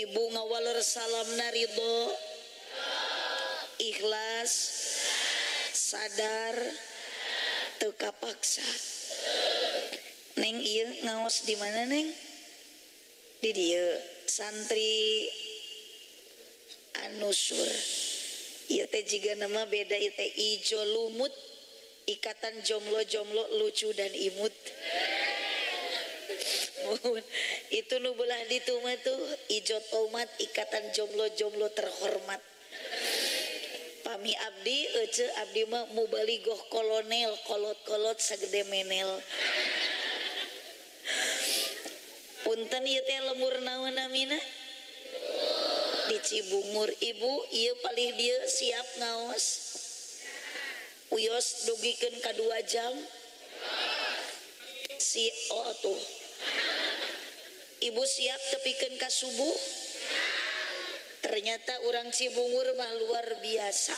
Ibu ngawaler salamna ridho, ikhlas, sadar, teu kapaksa. Neng ieu ngaos di mana neng? Di dieu santri Anusur. Ieu teh jiga nama beda ieu teh ijo lumut, ikatan jomlo-jomlo lucu dan imut. Mohon itu nu belah ditu mah tuh ijo tomat, ikatan jomlo-jomlo terhormat. Pami abdi ece abdi mah mubaligoh kolonel, kolot-kolot sagede menel. Punten ieu teh lemur naon namina? Di Cibungur. Ibu ieu palih dieu siap ngaos. Uyos dugikeun ka 2 jam. Si oh tuh. Ibu siap tepikeun ka subuh. Ternyata urang Cibungur mah luar biasa.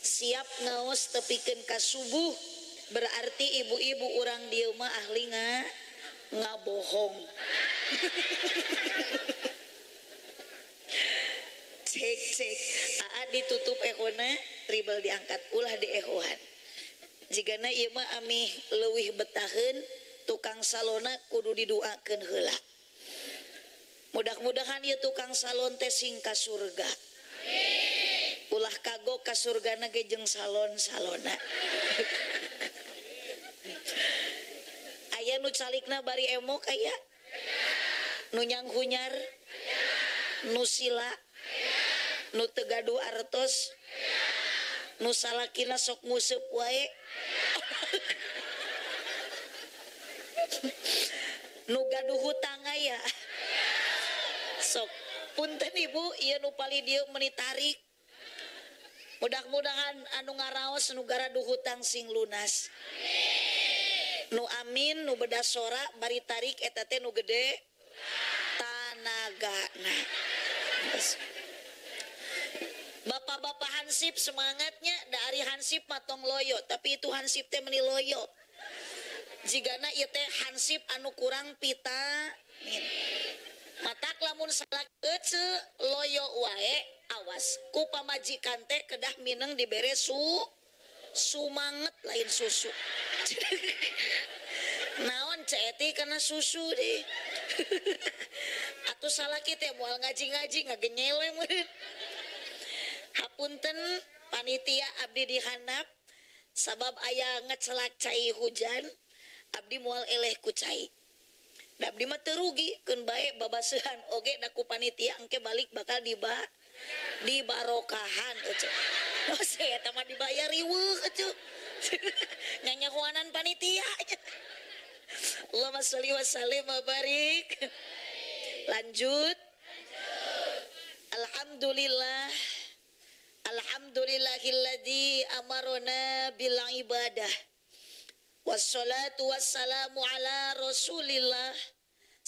Siap ngaos tepikeun ka subuh. Berarti ibu-ibu urang dieu mah ahli ngabohong. Cek cek aa ditutup ehona, tribal diangkat, ulah diehohan. Jigana ieu mah amih leuwih betaheun tukang salona kudu diduakeun heula. Mudah-mudahan ieu tukang salon teh sing ka surga. Amin. Ulah kagok ka surgana ge jeung salon-salona. Aya nu calikna bari emok aya. Nu nyanghunyar, nu sila, nu teu gaduh artos, nu salakina sok nguseup wae. Nu gaduh hutang aya. Sok punten ibu ieu nu palih dieu meuni tarik. Mudah-mudahan anu ngaraos nu garaduh hutang sing lunas. Nu amin nu beda sora bari tarik eta teh nu gede tanagana. Bapak-bapak hansip semangatnya, dari hansip matong loyo, tapi itu hansip teh meni loyo. Jigana ieu teh hansip anu kurang vitamin. Matak lamun salah ece loyo wae, awas ku pamajikan teh kedah mineng dibere sumanget lain susu. Naon ceti karena susu deh. Atuh salah kita moal ngaji-ngaji ngagenyele meureun. Hapunten panitia abdi dihandap sabab aya ngecelak cai hujan, abdi moal eleh ku cai. Da abdi mah teu rugi keun bae babaseuhan oge da ku panitia engke balik bakal dibarokahan ece. Oh, eta mah dibayar riweuh ece. Nyanyahoanan panitia. Allahumma sholli wa sallim wa barik. Lanjut. Alhamdulillah. Alhamdulillahilladzi amarona bil ibadah. Wassalatu wassalamu ala Rasulillah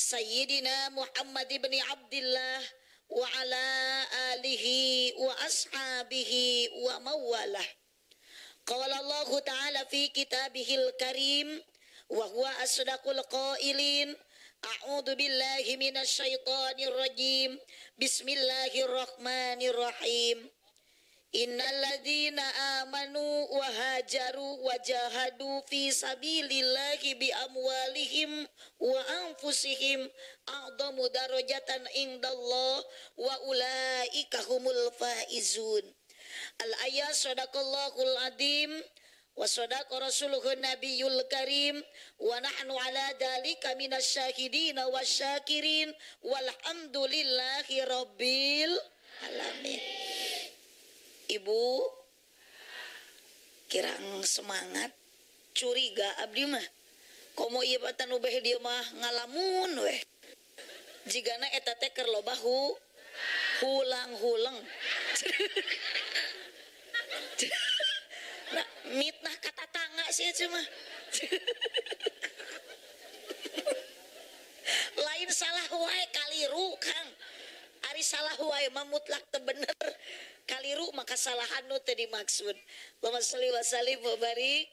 Sayyidina Muhammad ibn Abdillah wa ala alihi wa ashabihi wa mawalah. Qala Allah ta'ala fi kitabihil karim wa huwa asdaqul qailin. A'udzu billahi minasyaitonir rajim. Bismillahirrahmanirrahim. Innalladzina amanu wa hajaru wa jahadu fi sabilillahi bi amwalihim wa anfusihim a'dhamu darajatan indallah wa ulaika humul faizun. Al-ayat sadaqallahul azim wa sadaqa rasuluhun nabiyul karim wa nahnu ala dzalika minasyahidin wasyakirin walhamdulillahi rabbil alamin. Ibu kirang semangat, curiga abdi mah. Komo ieu batan ubeh dieu mah ngalamun weh. Jigana eta teh keur loba hulang-huleng. Nah, mitnah kata tangga sih cuma. Lain salah wae kaliru Kang. Ari salah wae mah mutlak teu bener. Kaliru maka kesalahan nu teu dimaksud. Allahumma sholli wa sallim wa barik.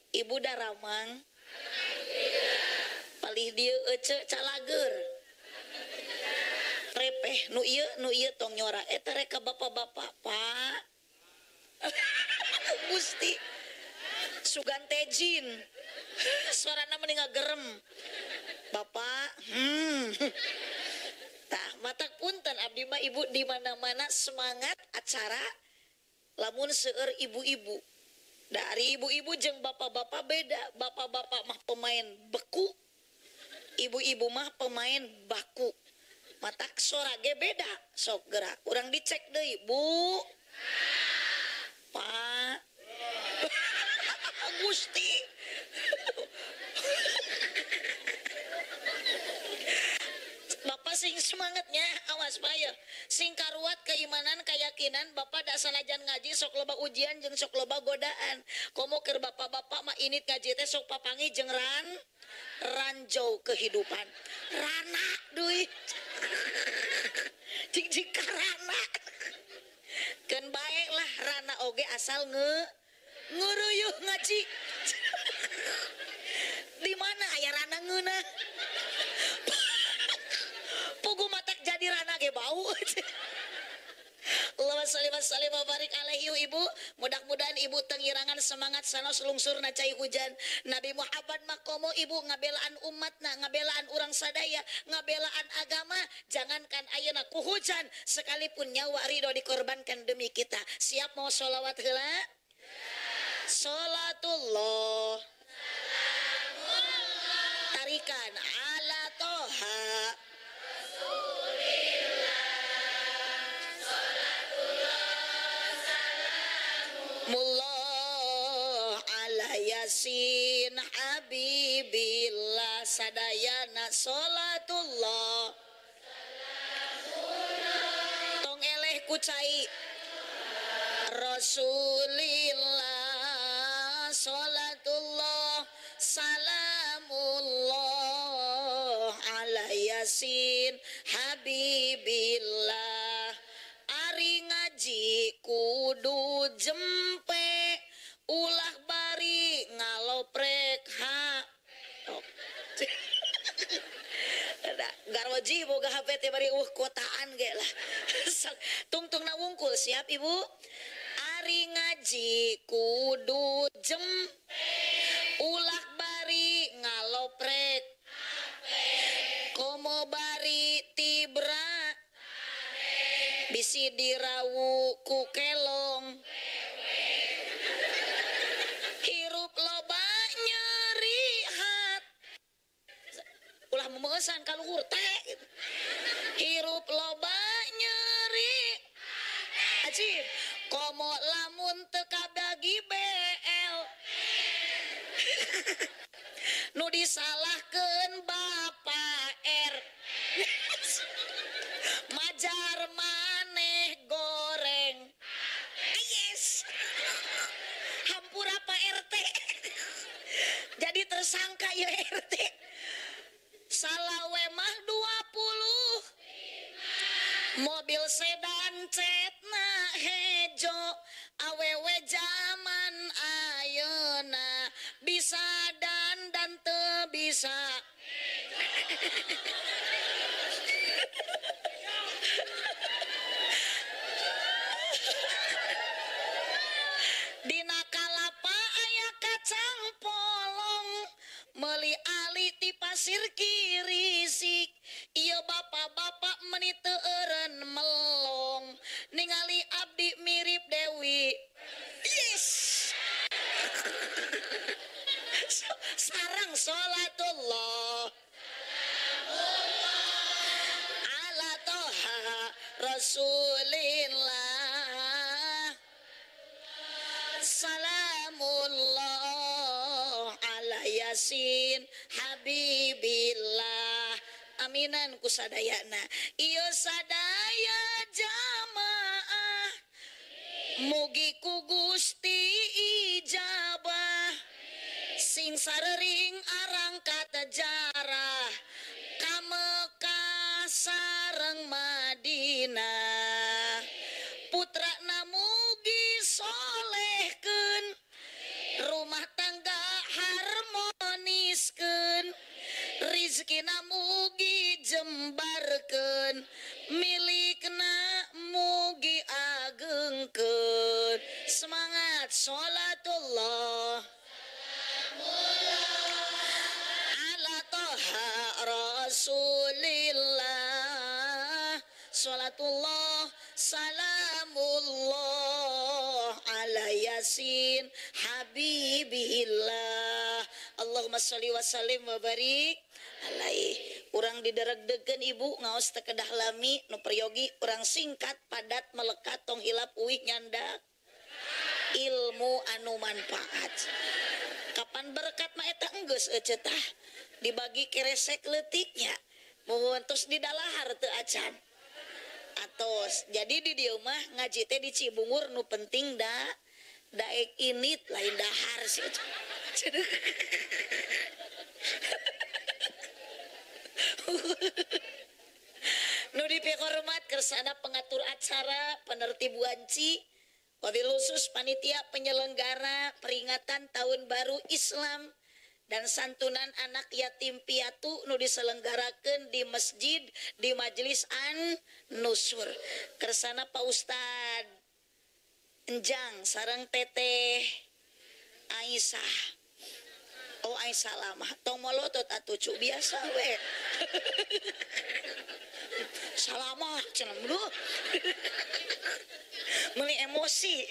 Ibu daramang. Palih dieu ece calager. Ngarepeh nu ieu tong nyora eta rek ka bapak-bapak Pak. Gusti sugan teh jin. Suarana meni ngagerem. Bapak, Tah, matak punten abdi mah ibu di mana-mana semangat acara lamun seueur ibu-ibu. Dari ibu-ibu jeung bapak-bapak beda. Bapak-bapak mah pemain beku, ibu-ibu mah pemain baku. Matak sora ge beda. Sok gerak urang dicek deui, Bu. Pak. Gusti. Bapak sing semangatnya, awas payah. Sing karuat keimanan, keyakinan, bapak dak sanajan ngaji sok loba ujian jeung sok loba godaan. Komo keur bapak-bapak mah init ngaji teh sok papangi jeung ranjau kehidupan. Rana deui. Cing-cing karana. Keun bae lah rana oge asal nguruyuh ngaji. Di mana aya rana ngeunah? Pugu matak jadi rana ge bau. Allahumma sholli wa sallim wa barik alaihi ibu. Mudah-mudahan ibu tengirangan semangat sanos lungsurna cai hujan. Nabi Muhammad makomo ibu ngabelaan umatna, ngabelaan urang sadaya, ngabelaan agama. Jangankan ayeuna ku hujan sekalipun nyawa ridho dikorbankan demi kita. Siap mau sholawat heula? Sholatullah tarikan ala toha Mullah ala yasin habibillah sadayana sholatullah tong eleh kucai Rasulillah sholatullah salamullah ala yasin habibillah. Ari ngaji kudu jempe ulah bari ngaloprek ha. Oh. Garwaji boga HP teh bari kotaan ge lah. Tungtungna wungkul siap ibu. Ari ngaji kudu jempe ulah bari ngaloprek komo bari tibra bisi dirawu ku kelong hirup loba nyeri hat ulah memesan kaluhur teh hirup loba nyeri ajib komo lamun teu kabagi BL nu disalahkeun Bapak R majar maneh goreng yes hampura Pak RT jadi tersangka ya RT salawe mah 20 mobil sedan cetna hejo awewe zaman ayeuna bisa dan teu bisa. Dina kalapa aya kacang polong meuli ali ti pasir kirisik ieu bapak-bapak meni teu eureun melong ningali abdi mirip Dewi. Yes. Sarang sholatullah ala toha Rasulillah salamullah ala yasin habibillah. Aminan ku sadayana ieu sadaya jamaah mugi ku Gusti ijabah sing sarering arangkat jarah ka Mekah sareng Madinah putrana mugi solehkeun rumah tangga harmoniskeun. Rizkina mugi jembarkeun milikna mugi agengkeun. Semangat salatullah ala toha rasulillah. Salatullah salamullah ala yasin habibillah. Allahumma sholli wa sallim wa barik alaih. Urang dideregdegeun ibu ngaos teu kedah lami nu peryogi urang singkat padat melekat tong hilap uih nyandak ilmu anu manfaat. Kapan berkat mah eta enggeus ece tah dibagi keresek leutiknya muhun terus didalahar teu acan. Atos jadi di dieu mah ngaji teh di Cibungur nu penting da daek init lain dahar sih. Nu dipihormat kersana pengatur acara penertib wanci wabil khusus panitia penyelenggara peringatan Tahun Baru Islam dan santunan anak yatim piatu nu diselenggarakeun di masjid di Majelis An Nusur. Kersana Pak Ustad Enjang sareng Teteh Aisyah. Oh Aisyah lama tong molotot atuh cu biasa we. Salamah cenah duh. Meuli emosi.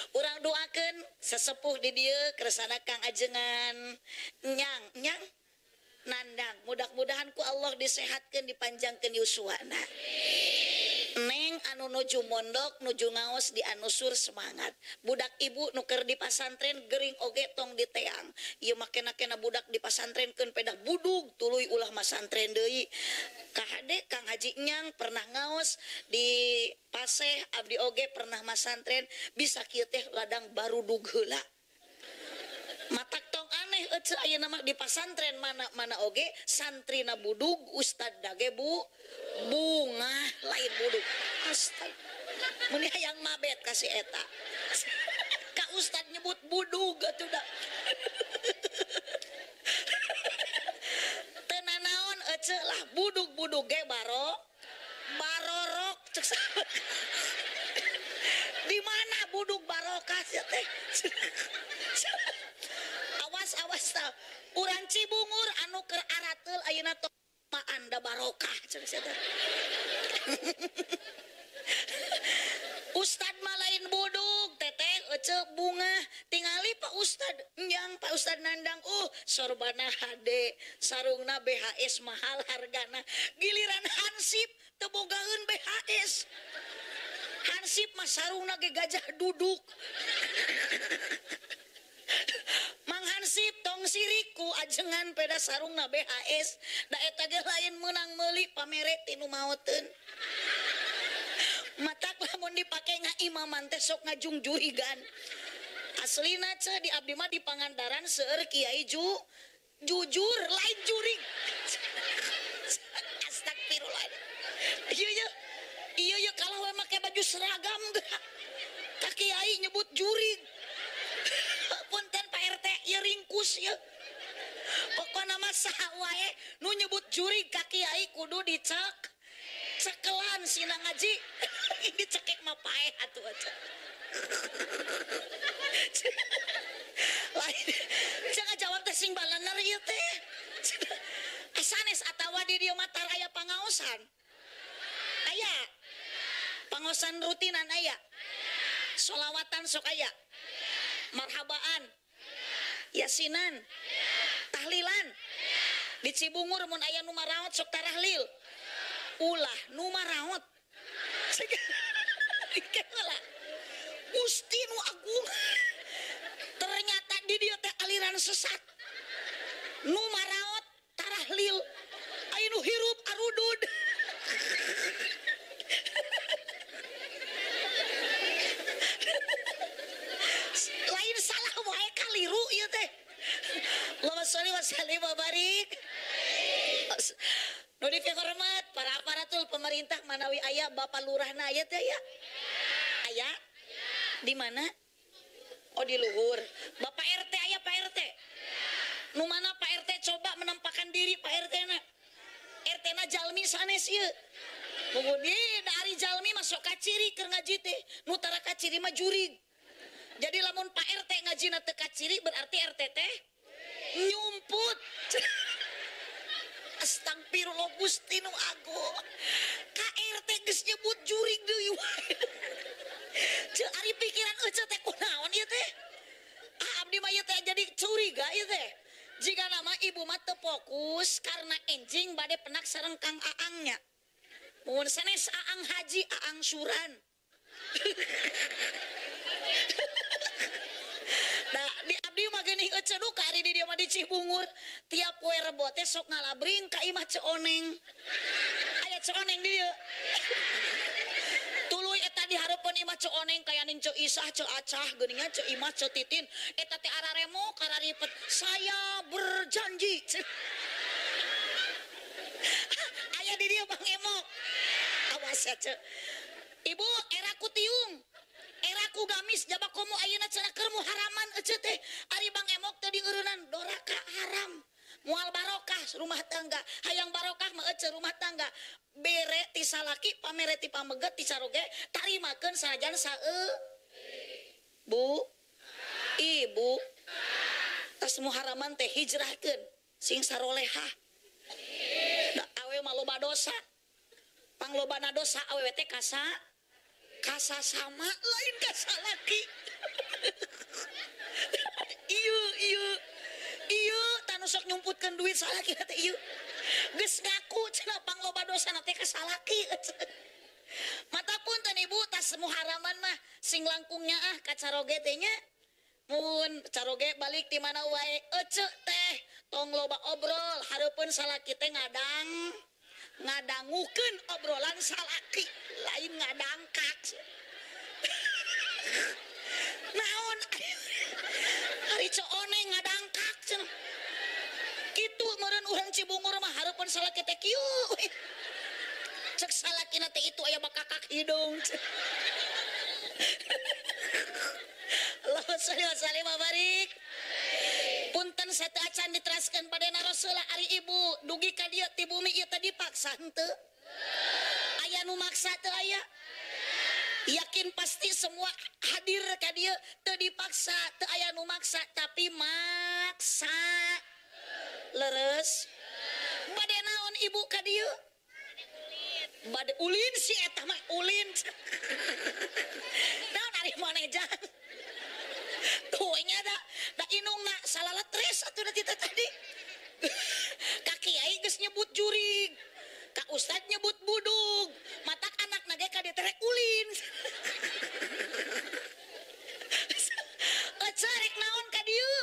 Urang doakeun sesepuh di dieu kersana Kang Ajengan Nyang Nyang Nandang, mudah-mudahan ku Allah disehatkeun dipanjangkeun yuswana. Neng anu nuju mondok nuju ngaos di Anusur semangat. Budak ibu nu keur di pasantren gering oge tong diteang. Ieu mah kena-kena budak di pasantren keun pedah budug tuluy ulah masantren deui. Kahade Kang Haji Nyang pernah ngaos di Paseh, abdi oge pernah masantren bisa kieu teh ladang barudug heula. Matak tong aneh ece ayeuna mah di pasantren mana-mana oge santrina budug ustad dage bu bunga lain budug. Ustad mun hayang mabet ka si eta. Ka ustad nyebut budug atuh da. Teu nanaon ece lah budug-budug ge barorok cek. Di mana budug barokah sia teh? Awas awas tah. Urang Cibungur anu keur arateul ayeuna maan da barokah cenah sia teh. Ustad mah lain budug teteh ece bunga tingali Pak Ustad Nyang Pak Ustad Nandang sorbana HD sarungna BHS mahal hargana giliran hansip teu bogaeun BHS. Hansip mah sarungna ge gajah duduk. Mang Hansip tong siriku ajengan peda sarungna BHS da eta ge lain meunang meuli pamere ti nu maoteun. Matak lamun dipake ngaimaman teh sok ngajungjurigan. Aslina ce di abdi mah di Pangandaran seueur kiai jujur lain jurig. Astagfirullah. Ieu ye ieu ye kalah we make baju seragam ge. Ka kiai nyebut jurig. Punten Pak RT ieu ringkus ieu. Pokona mah saha wae nu nyebut jurig ka kiai kudu dicek. Cekelan sina ngaji. Ini cekek mah paeh atuh aja. Lain jangan jawab teh sing balener ieu teh. Sanes atawa di dieu mah tar aya pangaosan. Aya. Pangaosan rutinan aya. Solawatan sok aya. Marhabaan. Yasinan. Tahlilan. Di Cibungur mun aya nu maraot sok tarahlil. Ulah nu maraot. Gusti nu agung. Ternyata di dieu teh aliran sesat. Nu maraot tarahlil. Aya nu hirup arudud. Lain salah wae kaliru ieu teh. Allahumma sholli wa sallim wa barik. Nu dipihormat para aparatur pemerintah manawi aya Bapak Lurahna aya teh aya? Aya? Di mana? Oh di luhur. Bapak RT aya Pak RT? Nu mana Pak RT sanes ieu. Mugun ieu da ari jalmi mah sok kaciri keur ngaji teh. Nu tara kaciri mah jurig. Jadi lamun Pak RT ngajina teu kaciri berarti RT teh nyumput. Astagfirullah Gusti nu agung. Ka RT geus nyebut jurig deui wae. Ceu ari pikiran euceu teh kunaon ieu teh? Ah abdi mah ieu teh jadi curiga ieu teh. Jika nama ibu mah teu fokus karena enjing bade penak sareng Kang Aangnya. Mun sanes Aang Haji, Aang Suran. Nah, di abdi mah geuning eceu duka ari di dieu mah di Cibungur. Tiap poe Rebo teh sok ngalabring ka imah Ceu Oneng. Aya Ceu Oneng di dieu. Tuluy eta di hareupeun imah Ceu Oneng kayanin Ceu Isah, Ceu Acah, geuningan Ceu Imah, Ceu Titin. Eta teh araremo kararipet. Saya berjanji. Aya di dieu Bang Emok. Awas ya Ceu. Ibu era ku tiung. Era ku gamis jaba komo ayeuna cenah keur muharaman eceu teh. Ari Bang Emok teh dieureunnan doraka haram. Moal barokah rumah tangga. Hayang barokah mah eceu rumah tangga. Bere ti salaki pamere ti pameget ti caroge tarimakeun sanajan sae. Bu, ibu tas muharaman teh hijrahkeun sing sarolehah. Da awe mah loba dosa. Panglobana dosa awewe teh kasa sama lain kasalaki. Ieu ieu ieu tanu sok nyumputkeun duit salaki teh ieu. Geus ngaku cenah pangloba dosana teh kasalaki. Mata punten ibu tas muharaman mah sing langkungnya ah ka caroge teh nya. Mun caroge balik ti mana wae eceu teh tong loba obrol hareupeun salaki teh ngadangukeun obrolan salaki lain ngadangkak. Naon ari Ceu Oneng ngadangkak cenah. Kitu meureun urang Cibungur mah hareupeun salaki teh kieu. Cek salakina teh itu aya bakakak hidung. Allahumma sholli wa sallim wa barik. Punten satu acan diteraskeun padena Rasulullah ari ibu dugi ka dieu ti bumi ieu teh dipaksa henteu? Aya nu maksa teu aya? Yakin pasti semua hadir ka dieu teu dipaksa, teu aya nu maksa tapi maksa. Leres. Bade naon ibu ka dieu? Bade ulin si eta mah ulin. Naon ari maneh jang? Tuh nya da inungna salah letres atuh da tita tadi. Ka kiai geus nyebut jurig, ka ustad nyebut budug, matak anakna ge ka dieu teh rek ulin. Eceu rek naon ka dieu?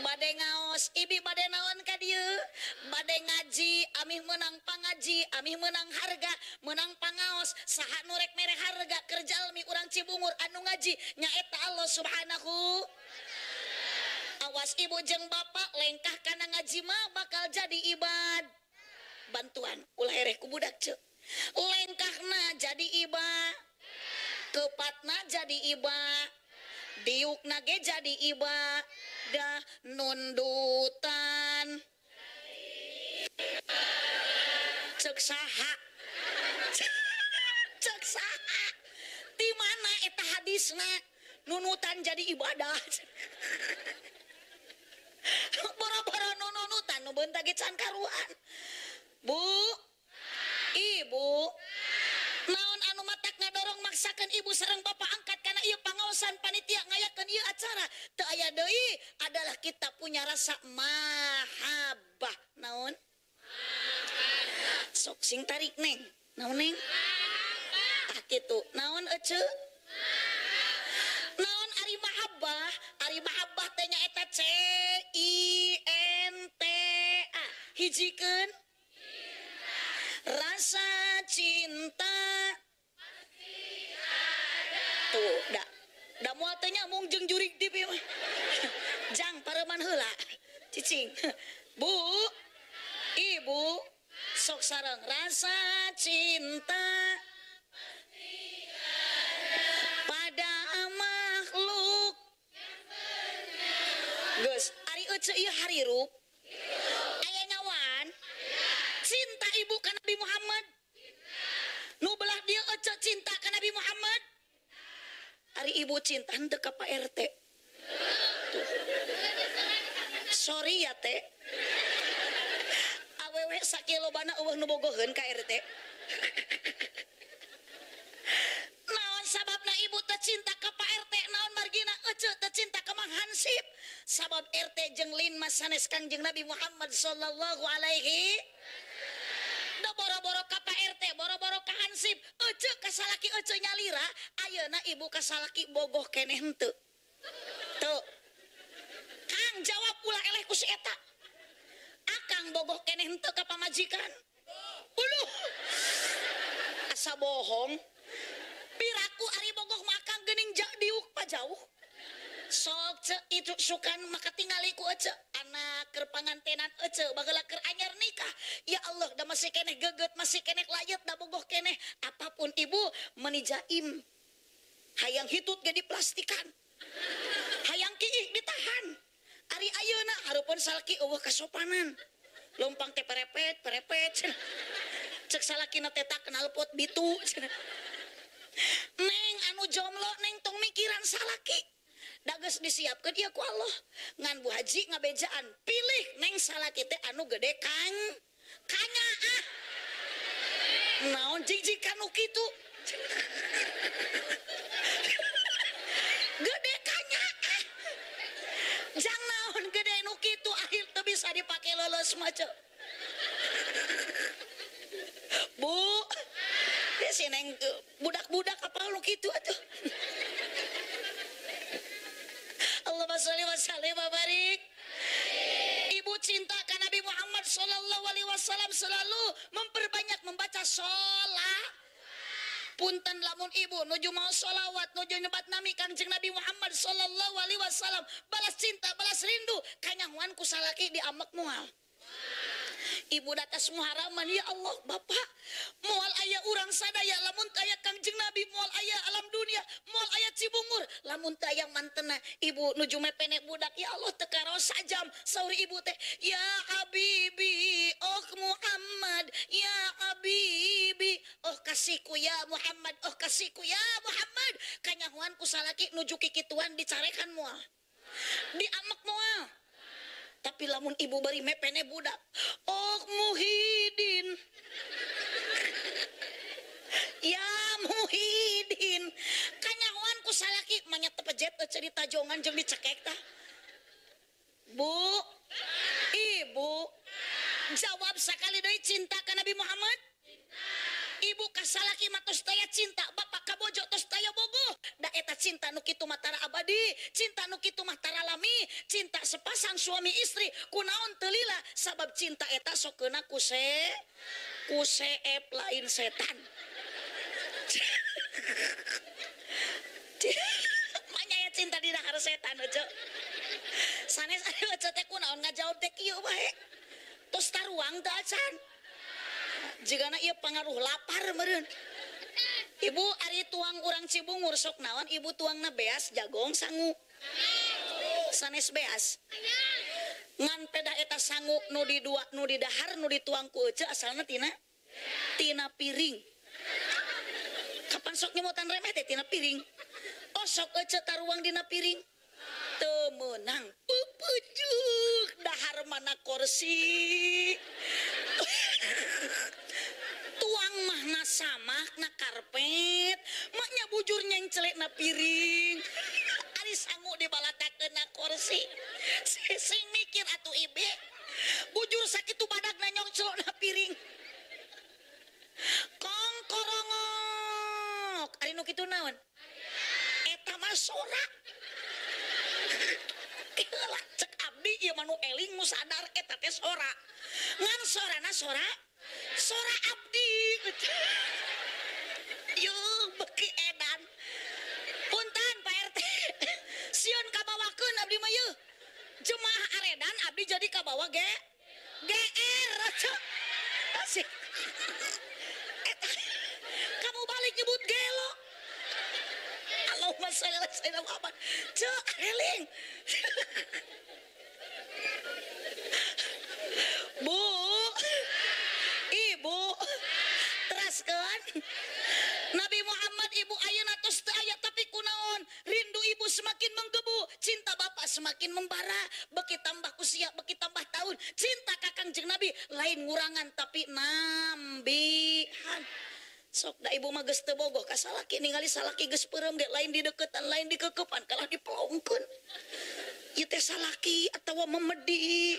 Bade ngaos, ibi bade naon ka dieu? Bade ngaji, amih meunang pangaji, amih meunang harga, meunang pangaos, saha nu rek mere harga keur jalmi urang Cibungur anu ngaji nyaeta Allah Subhanahu. Awas ibu jeung bapak lengkah kana ngaji mah bakal jadi ibad. Bantuan ulah ereh ku budak ceu. Lengkahna jadi ibad, kepatna jadi ibad, diukna ge jadi ibadah, nundutan. Cek saha? Cek saha? Di mana eta hadisna nunutan jadi ibadah? Boro-boro nunutan nu beunta ge can karuan. Bu, ibu, naon anu matak ngadorong maksakeun ibu sareng bapak angkat kana ieu pangaosan panitia ngayakeun ieu acara teu aya deui adalah kita punya rasa mahabbah. Naon? Sok sing tarik neng. Naon neng? Ah kitu. Naon eceu? Naon ari mahabbah? Ari mahabbah teh nyaeta C I N T A. Hijikeun rasa cinta tuh da da moal teh nyambung jeung jurig TV mah. Jang pareman heula cicing. Bu, ibu sok sareng rasa cinta pada makhluk. Geus ari eceu ieu harirup aya nyawaan. Cinta ibu ka Nabi Muhammad? Nu belah dieu ece cinta ka Nabi Muhammad? Ari ibu cinta henteu ka Pak RT. Tuh. Sorry ya teh. Awewe sakilobana eueuh nu bogoheun ka RT. Naon sababna ibu teu cinta ka Pak RT? Naon margina ece teu cinta ka Mang Hansip? Sabab RT jeung lin mah sanes Kangjeng Nabi Muhammad sallallahu alaihi. Da boro-boro ka Pak RT, boro-boro ka Hansip, ece ka salaki ece nyalira, ayeuna ibu ka salaki bogoh keneh henteu. Tuh. Kang jawab ulah eleh ku si eta. Akang bogoh keneh henteu ka pamajikan. Uluh. Asa bohong. Piraku ari bogoh mah akang geuning diuk pa jauh. Sok ce itu sukan maka tingali ku ece anak keur pangantenan ece bageula keur anyar nikah. Ya Allah da masih keneh geget, masih keneh layet, da bogoh keneh. Apapun ibu meni jaim. Hayang hitut ge diplastikan. Hayang kiih ditahan. Ari ayeuna hareupeun salaki eueuh kasopanan. Lompang teh perepet, perepet. Cek salakina teh tak kenal pot bitu. Neng anu jomblo neng tong mikiran salaki. Da geus disiapkeun ieu ku Allah. Ngan Bu Haji ngabejaan, pilih neng salaki teh anu gede kang kanya ah. Naon jijik kanu kitu. Gede kanya ah. Jang naon gede nu kitu akhir teu bisa dipake leuleus mah ceu. Bu, ya si neng budak-budak apa lu kitu atuh. Allahumma sholli wa sallim wa barik. Ibu cinta ka Nabi Muhammad sallallahu alaihi wasallam selalu memperbanyak membaca sholat. Punten lamun ibu nuju mau sholawat, nuju nyebat nami Kangjeng Nabi Muhammad sallallahu alaihi wasallam, balas cinta, balas rindu, kanyahoan ku salaki diamek moal. Ibu datas muharaman, ya Allah bapak, moal aya urang sadaya lamun taya Kangjeng Nabi, moal aya alam dunia, moal aya Cibungur, lamun taya mantena ibu nuju mepene budak, ya Allah teu karaos sajam saur ibu teh, ya habibi oh Muhammad, ya habibi oh kasihku ya Muhammad, oh kasihku ya Muhammad. Kanyahoan ku salaki nuju kikituan dicarekan moal, diamek moal. Tapi lamun ibu bari mepene budak, oh Muhyiddin, ya Muhyiddin, kanyahoan ku salaki manya tepejet cerita jongan jeung dicekek tah. Bu, ibu, jawab sakali deui cinta ka Nabi Muhammad? Ibu ka salaki mah tos taya cinta, bapak ka bojo tos taya bogoh. Da eta cinta nu kitu mah tara abadi, cinta nu kitu mah tara lami, cinta sepasang suami istri kunaon teu lila sabab cinta eta sok keuna ku seep lain setan. Manya ya cinta didahar setan ece. Sanes aya ece teh kunaon ngajawab teh kieu bae. Tos taruang teu acan. Jigana ieu pangaruh lapar meureun. Ibu ari tuang urang Cibungur sok naon ibu tuangna beas jagong sangu. Sanes beas. Ngan peda eta sangu nu di dua nu di dahar nu dituang ku ece asalna tina tina piring. Kapan sok nyemotan remeh teh tina piring. Oh sok ece taruang dina piring. Teu meunang peupeujeuh dahar mana kursi. Tuang mah na samak na karpet, maknya bujur nyengcelek na piring. Ari sangu dibalatakeun na kursi. Sing mikir atuh ibe. Bujur sakitu badagna nyongcelok na piring. Kong korongok. Ari nu kitu naon? Eta mah sora. Heula cek abdi ieu mah nu eling nu sadar eta teh sora. Ngan sorana sora sora abdi. Yuh beki edan. Punten Pak RT. Sieun kabawakeun abdi mah yeuh. Jemaah aredan abdi jadi kabawa ge GR. Asik. Eta kamu balik nyebut gelo. Allahumma sholli ala sayyidina Muhammad. Cek eling. Bu, ibu, semakin membara, beki tambah usia, beki tambah tahun, cinta ka Kangjeng Nabi lain ngurangan tapi nambihan. Sok da ibu mah geus teu bogoh ka salaki, ningali salaki geus peureum ge lain dideukeutan, lain dikekepan, kalah dipelongkeun. Ieu teh salaki atawa memedi.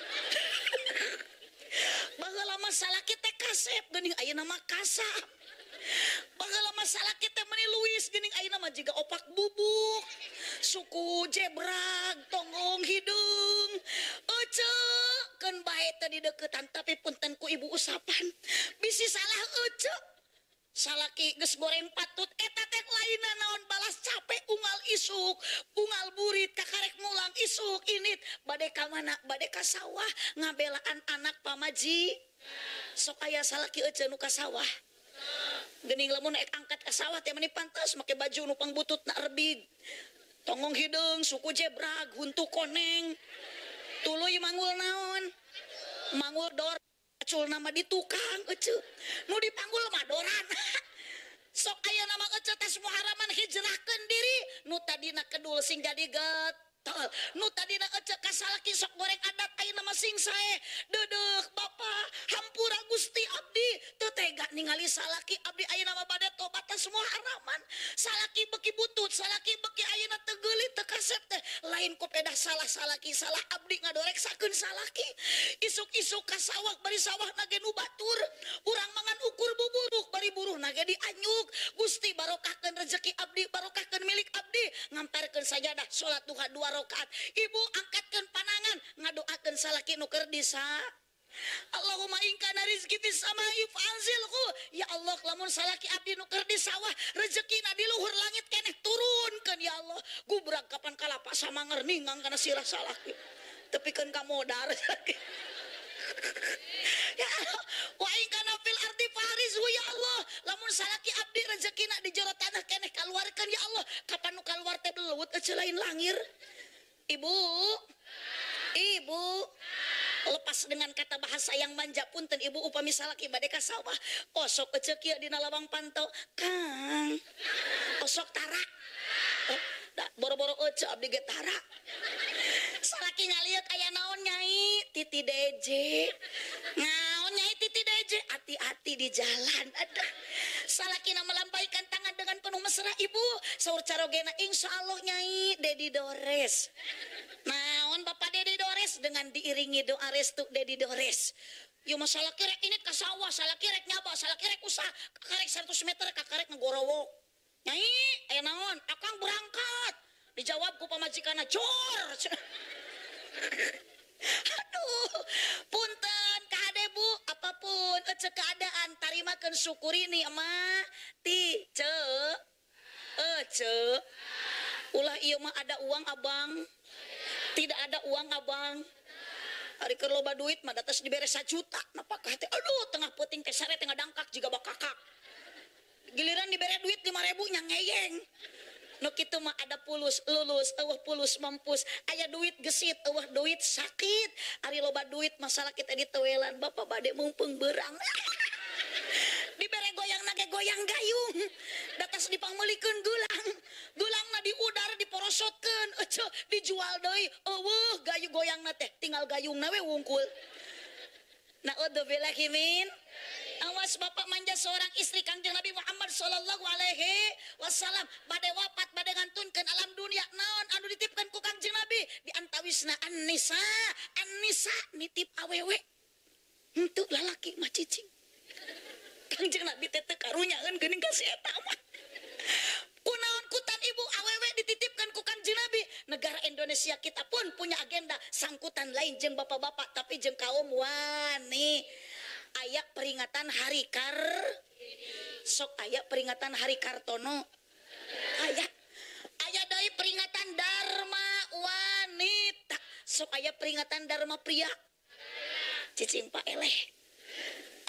Baheula mah salaki teh kasep geuning ayeuna mah kasap. Baheula mah salaki teh meuni luis geuning ayeuna mah jiga opak bubuk. Suku jebrag, tonggong hideung. Ece keun bae teh dideuketan tapi punten ku ibu usapan. Bisi salah ece. Salaki geus goreng patut eta teh lainna naon balas capek unggal isuk, unggal burit kakarek mulang isuk init bade ka mana bade ka sawah ngabelaan anak pamaji. Sok aya salaki ece nu ka sawah. Geuning lamun ek angkat ka sawah teh meuni pantes make baju nu pangbututna rebig. Tonggong hideung, suku jebrag, huntu koneng. Tuluy manggul naon? Manggul dor. Acul nama di tukang ece nu dipanggul mah doran. Sok aya nama ece tas muharaman hijrahkeun diri nu tadina kedul sing jadi getol, nu tadina ece ka salaki sok goreng adat ayeuna mah sing sae. Deudeuh bapa hampura Gusti abdi teu tega ningali salaki abdi ayeuna mah bade tobat tas muharaman. Salaki beki butut, salaki beki ayeuna teu geulit teu kasep teh lain ku pedah salah salaki, salah abdi ngadoreksakeun salaki. Isuk-isuk ka sawah bari sawah nage nu batur, urang mangan ukur buburuk bari buruh nage dianyuk. Gusti barokahkeun rezeki abdi, barokahkeun milik abdi. Ngamparkeun sajadah salat duha 2 rakaat. Ibu angkatkeun panangan ngadoakeun salaki nu keur di Allahumma in kana rizki fis samai fa'anzilhu. Ya Allah lamun salaki abdi nu keur di sawah rezekina di luhur langit keneh turunkeun ya Allah. Gubrak kapan kalapa samanger ningang kana sirah salaki. Tepikeun ka modar. Ya Allah, wa in kana fil ardi farizhu ya Allah. Lamun salaki abdi rezekina di jero tanah keneh kaluarkeun ya Allah. Kapan nu kaluar teh belut euceu lain langir. Ibu, ibu, lepas dengan kata bahasa yang manja punten ibu upami salaki bade ka sawah osok ece kieu dina lawang panto Kang osok tara. Da boro-boro ece abdi ge tara. Salaki ngalieu aya naon nyai titi deje, naon nyai titi deje, hati-hati di jalan. Aduh, salakina melampaikan tangan dengan penuh mesra ibu saur carogena insyaallah nyai Dedi Dores. Naon Bapak Dedi Dores dengan diiringi doa restu Dedi Dores. Yo masalah kirek ini ka sawah, salah kirek nyaba, salah kirek usaha, kakarek 100 meter kakarek ngegorowok. Nyai, aya naon? Akang berangkat. Dijawab ku pamajikanna, jor. Aduh, punten kahade bu, apapun ece keadaan tarimakeun syukuri nih emak ti ce ece. Ulah ieu mah ada uang abang. Tidak ada uang abang. Hari keur loba duit mah datas dibere 1 juta. Napakah teh aduh tengah peuting teh sare tengah dangkak jiga bakakak. Giliran dibere duit 5.000 nya ngeyeng. Nu kitu mah ada pulus lulus, eueuh pulus mampus. Aya duit gesit, eueuh duit sakit. Ari loba duit masalah kita ditewelan bapak bade mumpung beurang. Dibere goyang nage goyang gayung. Datas dipangmeulikeun gulang. Gulangna diudar diporosotkeun, ece dijual deui. Eueuh gayu goyangna teh tinggal gayungna we wungkul. Na'udzubillahi min. Awas bapak manja seorang istri Kangjeng Nabi Muhammad sallallahu alaihi wasallam bade wafat bade ngantunkeun alam dunia naon anu ditipkeun ku Kangjeng Nabi di antawisna An-Nisa. An-Nisa nitip awewe henteu lalaki mah cicing. Kangjeng Nabi teh teu karunyaeun geuning ka si eta mah. Kunaon kutan ibu awewe dititipkan ku Kangjeng Nabi. Negara Indonesia kita pun punya agenda sangkutan lain jeung bapak-bapak tapi jeung kaum wanita. Aya peringatan Hari Kar, sok aya peringatan Hari Kartono, aya aya deui peringatan Dharma Wanita, sok aya peringatan Dharma Pria. Cicing Pak eleh.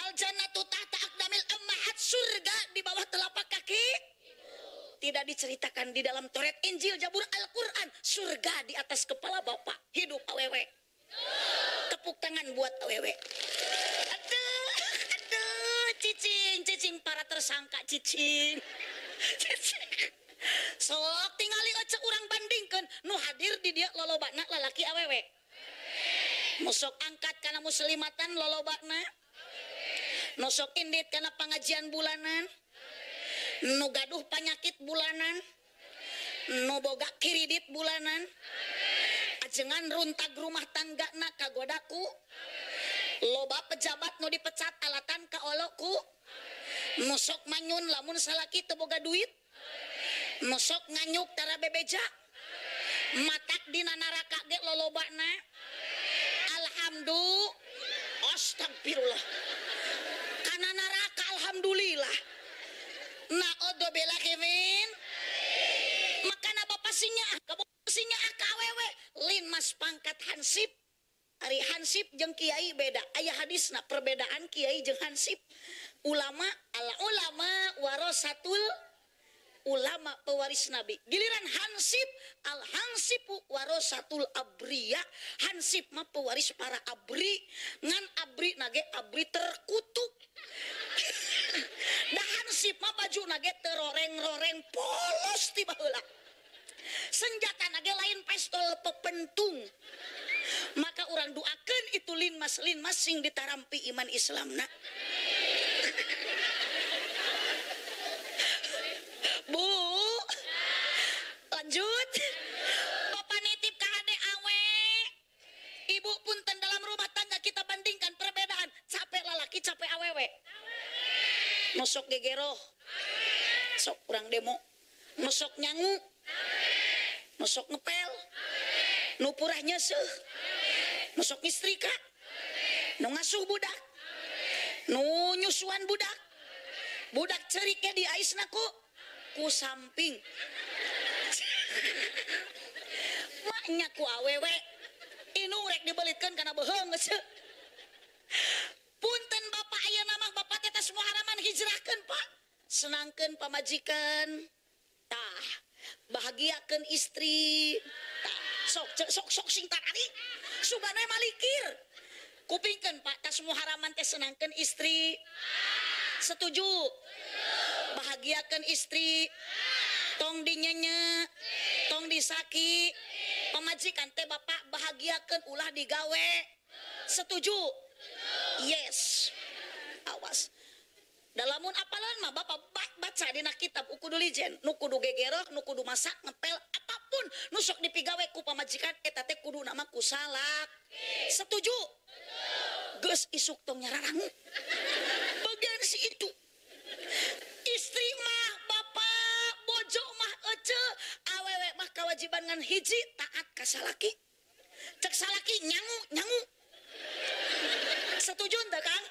Al jannatu tahta aqdamil ummahat, surga di bawah telapak kaki. Tidak diceritakan di dalam Taurat, Injil, Zabur, Al-Quran. Surga di atas kepala bapak. Hidup awewe. Tepuk tangan buat awewe. Aduh, aduh, cicing, cicing para tersangka cicing. Cicing. Sok tingali aja urang bandingkeun nu hadir di dia lolobana lalaki awewe. Nu sok angkat kana muslimatan lolobana. Nu sok indit kana pangajian bulanan. Nu gaduh panyakit bulanan. Nu boga kiridit bulanan. Ajengan runtag rumah tangga na kagodaku. Loba pejabat nu dipecat alatan kaoloku. Nu sok manyun lamun salaki teu boga duit. Nu sok nganyuk tara bebeja. Matak dina naraka ge lolobana. Alhamdulillah. Astagfirullah. Kana neraka alhamdulillah. Naudzubillah min. Makana bapak sinya, sinya ka awewe lin mas pangkat hansip. Ari hansip jeung kiai beda. Aya hadisna perbedaan kiai jeung hansip. Ulama ala ulama warasatul ulama pewaris nabi. Giliran hansip al hansipu warasatul abriya. Hansip mah pewaris para abri. Ngan abri nage abri terkutuk. Dah hansip mah baju nage teroreng-roreng polos ti baheula. Senjata nage lain pistol pepentung. Maka orang doakeun itu linmas linmas sing ditarampi iman Islamna. Bu, lanjut. Bapak nitip ke ade awe. Ibu punten dalam rumah tangga kita bandingkan perbedaan capek lalaki capek awewe. Nosok gegeroh, sok kurang demo, nosok nyangu, nosok ngepel, nu purah nyeseuh, nosok ngistrika, nu ngasuh budak, nu nyusuan budak, budak ceriknya di aisna ku samping. Maknya ku awewe inung rek dibelitkeun kana beuheung geus. Punten bapak ayeuna mah bapak teh tos muharaman hijrahkeun pak. Senangkeun pamajikan. Tah, bahagiakeun istri. Tah, sok sok sok sing tarari. Sugana malikir. Kupingkeun pak tas muharaman teh senangkeun istri. Setuju? Bahagiakan istri, tong dinyenye, tong disaki, pamajikan teh bapak bahagiakan ulah digawe. Setuju? Yes. Awas. Dalamun apalan mah bapak baca dina kitab ukudu lijen, nu kudu gegeroh, nu kudu masak, ngepel, apapun nu sok dipigawe ku pamajikan eta teh kudu nama ku salak. Setuju? Geus isuk tong nyararangu. Bagian si itu. Istri mah bapak, bojo mah ece, awewe mah kewajiban ngan hiji taat ka salaki. Cek salaki nyangu nyangu. Setuju henteu Kang?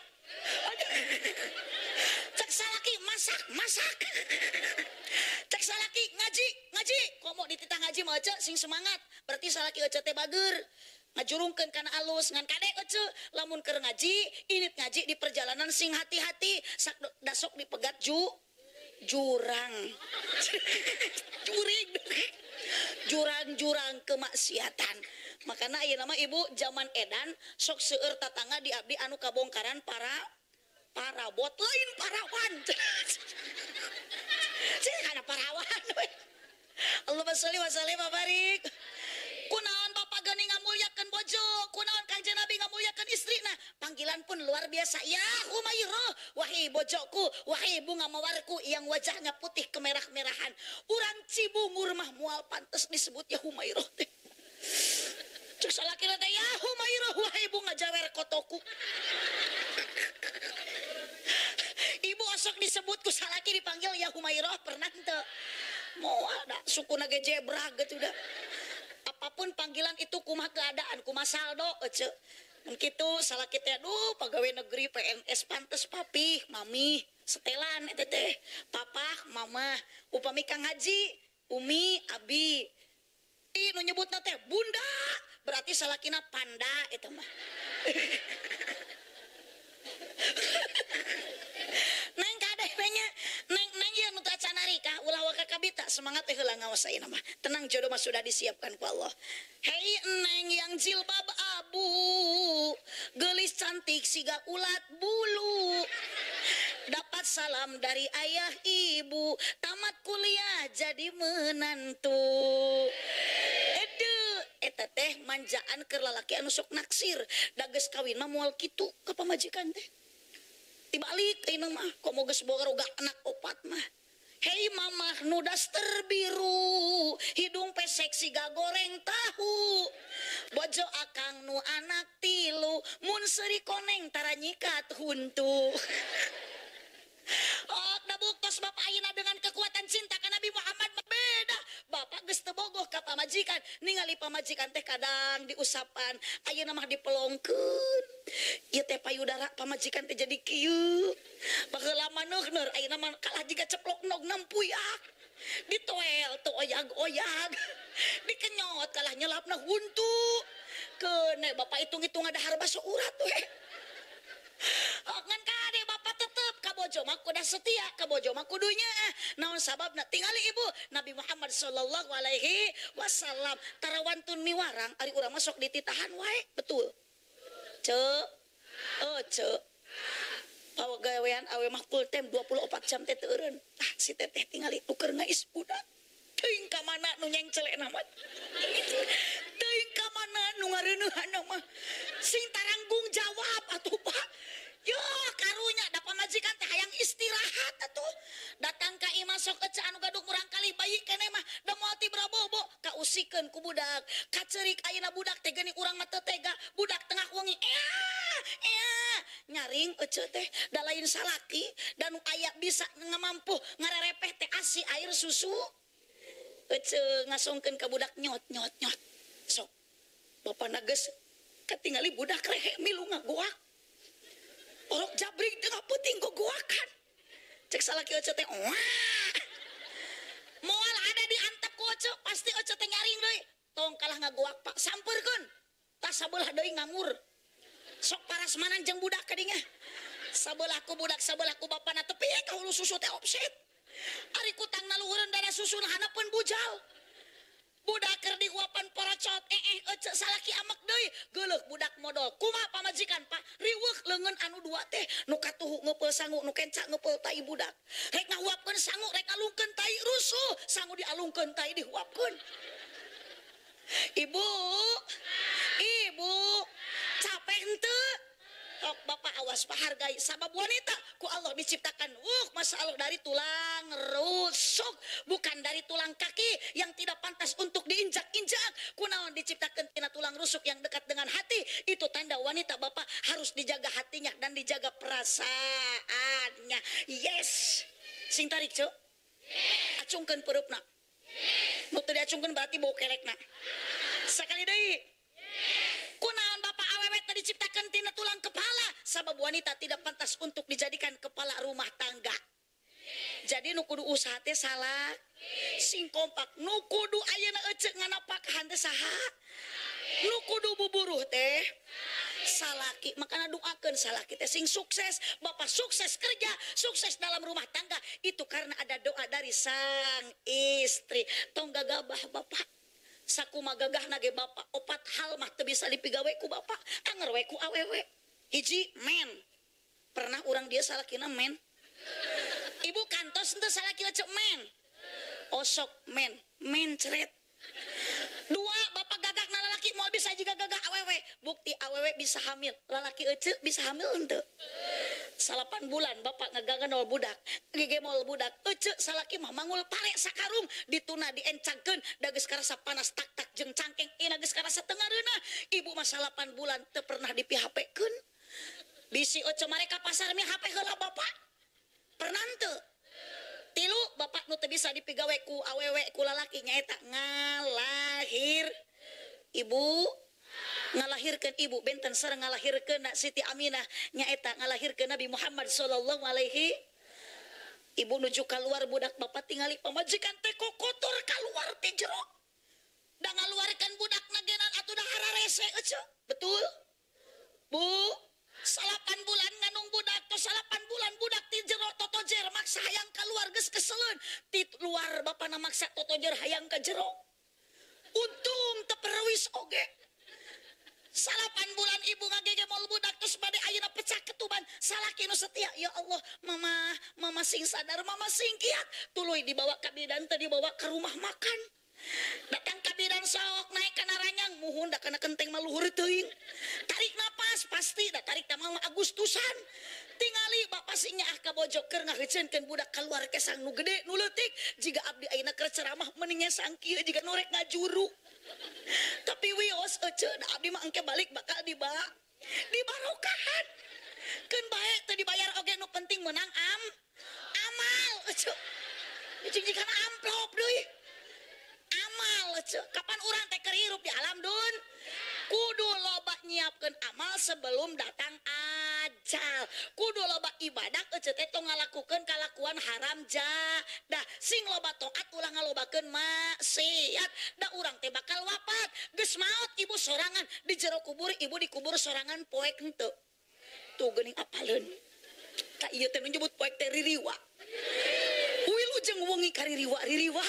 Cek salaki masak masak. Cek salaki ngaji ngaji. Komo dititah ngaji mah ece sing semangat. Berarti salaki ece teh bager. Ngajurungkeun kana alus ngan kade ece lamun keur ngaji, init ngaji di perjalanan sing hati-hati, sak dasok dipegat jurang. Juring. Jurang-jurang kemaksiatan. Makana ayeuna mah ibu zaman edan sok seueur tatangga di abdi anu kabongkaran para parabot lain parawan. Cih kana parawan we. Allahumma sholli wa sallim wa barik. Kunaon bapak geuning ngamulyakeun bojo, kunaon Kangjeng Nabi ngamulyakeun istrina. Panggilan pun luar biasa. Ya Humairah, wahai bojoku, wahai bunga mawarku yang wajahnya putih kemerah-merahan. Urang Cibungur mah moal pantes disebut ya Humairah teh. Cek salakina teh ya Humairah, wahai bunga jawer kotoku. Ibu osok disebut ku salaki dipanggil ya Humairah pernah henteu? Moal da sukuna ge jebra gitu dah. Apapun panggilan itu kumaha keadaan, kumaha saldo ece. Mun kitu salaki teh aduh pegawai negeri PNS pantes papih, mami, setelan eta teh. Papah, mama, upami Kang Haji, umi, abi. Ih nu nyebutna teh bunda, berarti salakina panda eta mah. Neng kadeh nya, neng neng ieu nu teu acan narika ulah waka kabita semangat teh heula ngaos ayeuna mah. Tenang jodoh mah sudah disiapkan ku Allah. Hei neng yang jilbab abu, gelis cantik siga ulat bulu. Dapat salam dari ayah ibu, tamat kuliah jadi menantu. Aduh, Eta teh manjaan keur lalaki anu sok naksir. Da geus kawin mah moal kitu ka pamajikan teh. Tibalik ayeuna mah komo geus boga anak opat mah. Hei mamah nu daster biru, hidung pesek siga goreng tahu. Bojo akang nu anak tilu, mun seuri koneng tara nyikat huntu. Oh, da buktos bapak ayeuna dengan kekuatan cinta ka Nabi Muhammad mah beda. Bapak geus teu bogoh ka pamajikan, ningali pamajikan teh kadang diusapan, ayeuna mah dipelongkeun. Ieu teh payudara pamajikan teh jadi kieu. Baheula mah neugneur, ayeuna mah kalah jiga ceplok nog nempuyak. Ditoel teu oyag-oyag. Dikenyot kalah nyelapna huntu. Keun bapak hitung-hitung ngadahar baso urat we. Ngan kade bapak tetep ka bojo mah kudu setia, ka bojo mah kudunya. Naon sababna? Tingali ibu Nabi Muhammad sallallahu alaihi wasallam tarawantun miwarang ari urang mah sok dititahan wae, betul. Ceu. Oh, ceu. Pagawean awe mah full time 24 jam teh teu eureun. Tah si teteh tingali tuker ngais budak. Teuing ka mana nu nyengcelena mah. Teuing ka mana nu ngareuneuhanna mah. Sing taranggung jawab atuh Pak. Yo karunya da pamajikan teh hayang istirahat atuh. Datang ka imah sok ece anu gaduh murang kali bayi keneh mah da moal tibra bobo kausikeun ku budak. Kacerik ayeuna budak teh geuning urang mah teu tega, budak tengah wengi ea ea nyaring ece teh da lain salaki da nu aya bisa ngamampuh ngarerepeh teh asi air susu. Ece ngasongkeun ka budak nyot nyot nyot. Sok bapana geus katingali budak rehe milu ngagoak. Orok jabrik tengah peuting gogoakan. Cek salaki ece teh wah. Moal ada diantep ku ece, pasti ece teh nyaring deui. Tong kalah ngagoak Pak, sampeurkeun. Tah sabelah deui ngangur. Sok parasmanan jeung budak kadinya. Sabelah ku budak, sabelah ku bapana tepi ka hulu susu teh offset. Ari kutangna luhureun dada susuna handapeun bujal. Budak keur dihuapan porocot, ece salaki amek deui, geuleuh budak modol. Kumaha pamajikan Pak? Riweuh leungeun anu dua teh, nu katuhu ngepeul sangu, nu kenca ngepeul tai budak. Rek ngahuapkeun sangu, rek alungkeun tai rusuh, sangu dialungkeun tai dihuapkeun. Ibu, ibu, capek henteu? Tok bapak awas pahargai sabab wanita ku Allah diciptakan masya Allah dari tulang rusuk, bukan dari tulang kaki yang tidak pantas untuk diinjak-injak. Kunaon diciptakan tina tulang rusuk yang dekat dengan hati. Itu tanda wanita bapak harus dijaga hatinya dan dijaga perasaannya. Yes, sing tarik cuk. Yes. Acungkeun pereupna. Yes. Nu teu diacungkeun berarti bau kerekna. Sakali deui. Yes. Kunaon bapak awewe teh diciptakan tina tulang kepala, sabab wanita tidak pantas untuk dijadikan kepala rumah tangga. Jadi nu kudu usaha teh salah, sing kompak. Nu kudu ayeuna ece nganapakahan teh saha? Nu kudu buburuh teh salaki. Makana doakeun salaki teh sing sukses, bapak sukses kerja, sukses dalam rumah tangga. Itu karena ada doa dari sang istri. Tong gagabah bapak. Sakuma gagahna ge bapak, opat hal mah teu bisa dipigawe ku bapak, anger we ku awewe. Hiji men. Pernah urang dia salakina men. Ibu kantos henteu salaki ece men. Osok men, mencret. Dua, bapak gagahna lalaki moal bisa juga gagah awewe. Bukti awewe bisa hamil, lalaki ece bisa hamil henteu. 8 bulan bapak ngagaganol budak, gegemol budak, ece salaki mah mangul pare sakarung, dituna diencangkeun, da geus karasa panas tak-tak jeung cangkeng, ina geus karasa teu ngareunah. Ibu mah 8 bulan teu pernah dipihapekeun. Bisi ece mereka pasar mi HP heula bapak. Pernah henteu? Tilu, bapak nu teu bisa dipigawe ku awewe ku lalaki nyaeta ngalahir ibu. Ngalahirkeun ibu benten sareng ngalahirkeun Siti Aminah nyaeta ngalahirkeun Nabi Muhammad sallallahu alaihi. Ibu nuju kaluar budak bapak tingali pamajikan teh kokotor kaluar ti jero. Da ngaluarkeun budakna genan atuh da hararese ece. Betul? Bu, 8 bulan nganung budak tos 8 bulan budak ti jero totojer maksa hayang kaluar geus keseleun. Ti luar bapana maksa totojer hayang ka jero. Untung teu perwis oge. 8 bulan ibu ngagegemol budak terus bade ayeuna pecah ketuban salaki nu setia. Ya Allah, mama, mama sing sadar, mama sing kiat. Tuluy dibawa ka bidan teh dibawa ke rumah makan. Datang ka bidan Lamun sok naik kana ranjang muhun da kana kenteng mah luhur teuing. Tarik napas pasti da tarik teh mah Agustusan. Tingali bapak sing nyaah ka bojo keur ngaheuceunkeun budak kaluar kesang nu gede nu leutik jiga abdi ayeuna keur ceramah mending ngesang kieu jiga nu rek ngajuru. Tapi wios ece da abdi mah engke balik bakal dibarokahan. Keun bae teu dibayar oge nu penting meunang amal ece. Cing kana amplop deui. Amal ece. Kapan urang teh keur hirup di alam dun? Kudu loba nyiapkeun amal sebelum datang ajal. Kudu loba ibadah ece teh tong ngalakukeun kalakuan haram jadah. Sing loba taat ulah ngalobakeun maksiat. Da urang teh bakal wafat. Geus maot ibu sorangan di jero kubur, ibu dikubur sorangan poek henteu. Tuh geuning apaleun. Ka ieu teh nu nyebut poek teh ririwa. Wilujeng wengi kaririwa ririwa.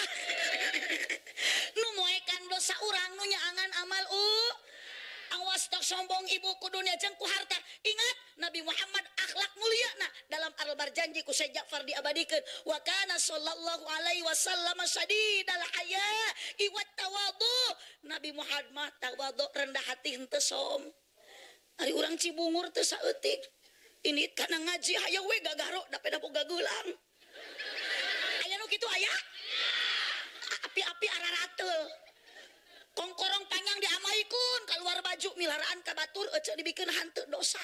Nu moekan dosa urang nu nyaangan amal awas tok sombong ibu ku dunia jeung ku harta. Ingat Nabi Muhammad akhlak mulia nah dalam Al-Barjanji ku Syekh Ja'far diabadikeun wa kana sallallahu alaihi wasallam sadidal haya iwat tawadhu. Nabi Muhammad mah tawadhu rendah hati henteu som. Ari urang Cibungur teu saeutik. Ini kana ngaji hayo we gagaro da peda boga geulang. Aya nu kitu aya? Api-api ararateul. Kongkorong panjang diamaikun keluar baju milaraan ka batur ece dibikeun hanteu dosa.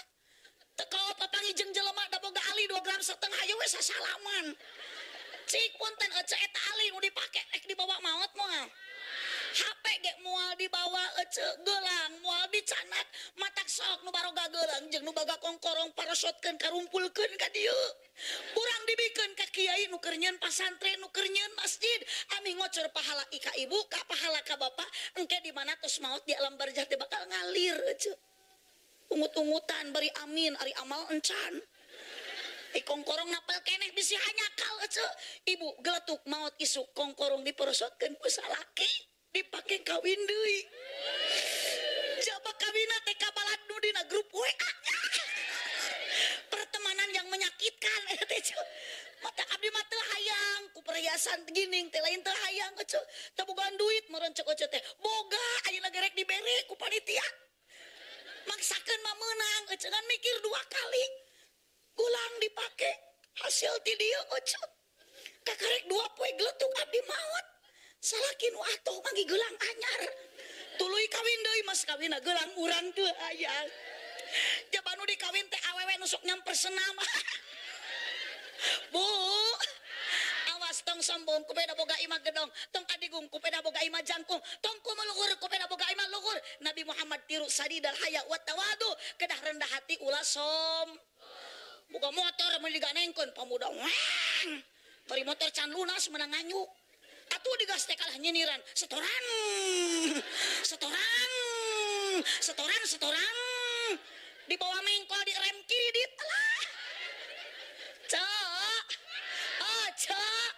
Teu kawa papanggih jeung jelema da boga ali 2,5 gram hayo we sasalaman. Cik punten ece eta ali nu dipake rek dibawa maot moal. HP ge moal dibawa ece geulang moal dicanak matak sok nu baroga geulang jeung nu baga kongkorong parosotkeun karumpulkeun ka dieu. Urang dibikeun ka kiai nu keur nyieun pasantren nu keur nyieun masjid ami ngocor pahala ka ibu ka pahala ka bapak engke di mana tos maot di alam barzah teh bakal ngalir ece. Ungut-ungutan bari amin ari amal encan. Kongkorong napel keneh bisi hanyakal ece. Ibu geletuk maot isuk kongkorong diperosotkeun ku salaki dipake kawin deui. Jaba kawinna teh kabalan nu dina grup WA. Pertemanan yang menyakitkan eta teh. Mata abdi mah teu hayang ku perhiasan gining teh lain teu hayang ece. Teu bogaan duit meureun ceuk ece teh. Boga ayeuna gerek dibere ku panitia. Maksakeun mah meunang ece ngan mikir 2 kali. Gulang dipake hasil ti dieu ece. Kakarek 2 poe geletuk abdi maot. Salaki nu atoh manggi gelang anyar. Tuluy kawin deui mas kawinna gelang urang teu hayang. Jaba nu dikawin teh awewe nu sok nyamper senam. Bu, awas tong sombong ku beda boga imah gedong, tong adigung ku beda boga imah jangkung, tong kumeluhur ku beda boga imah luhur. Nabi Muhammad tiru sadidal haya wa tawadu, kedah rendah hati ulah som. Boga motor mun diganengkeun pamuda wang. Bari motor can lunas menang nganyu. Atuh digas teh kalah nyiniran, setoran. Setoran. Setoran, setoran. Dibawa mengkol di rem kiri dit alah. Cek. Oh, cek.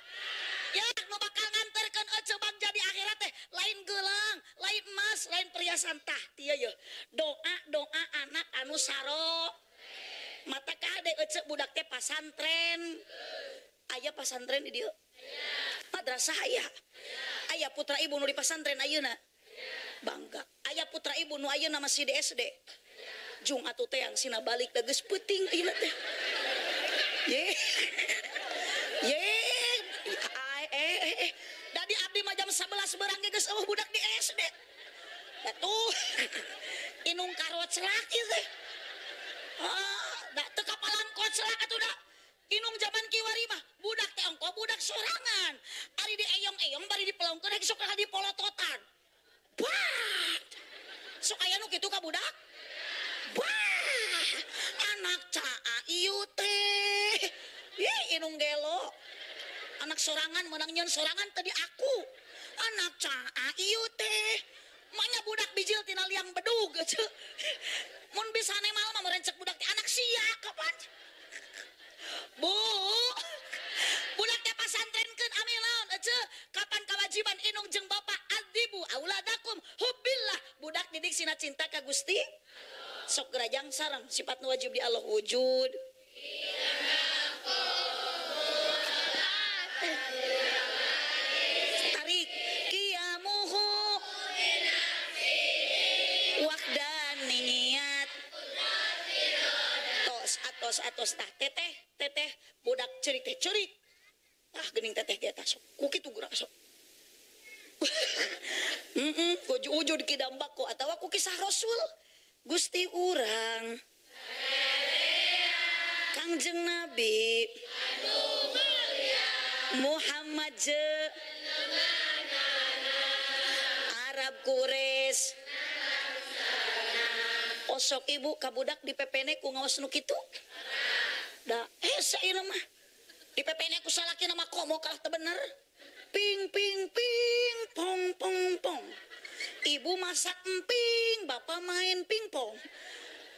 Ya, nu bakal nganterkeun ece bagja di akhirat teh lain gelang, lain emas, lain perhiasan tah tieu ye. Doa-doa anak anu saro. Mata kade ece budak teh pasantren. Aya pasantren di dieu? Madrasah aya. Aya putra ibu nu di pasantren ayeuna. Bangga. Aya putra ibu nu ayeuna masih di SD. Jung atuh teh yang sina balik da geus peuting ayeuna teh. Ye. Ye. Dadi abdi mah jam 11 berang ge geus eueuh budak di SD. Atuh. Inung karoclak ieu teh. Ah, da teu kapalan koclak atuh da. Inung zaman kiwari mah budak teh ongko budak sorangan. Ari di eyong-eyong bari dipelongkeun rek sok ka dipolototan. Bah. Sok aya nu kitu ka budak? Bah. Anak caa ieu teh. Ih, inung gelo. Anak sorangan menang nyeun sorangan tadi aku. Anak caa ieu teh. Maknya budak bijil tina liang bedug ece. Mun bisa nemal mah merencek budak teh anak sia kapan. Bu, budak teh pasantrenkeun amil naon ece? Kapan kewajiban inung jeung bapak adibu auladakum hubbillah. Budak didik sina cinta ka Gusti. Sok gerajang sareng sifat nu wajib di Allah wujud. Tarik kiamuhu. Atos-atos tah teteh teteh budak ceurik teh ceurik. Ah geuning teteh ge tah sok ku kitu geura sok. Heeh, ku ujud ki dambako atawa ku kisah Rasul. Gusti urang Kangjeng Nabi Muhammad je Arab Quraisy. Osok ibu kabudak di PPN ku ngaos nu kitu. Da hese ieu mah. Di PPN ku salaki mah komo kalah teu bener. Ping ping ping pong pong pong. Ibu masak emping, bapak main pingpong.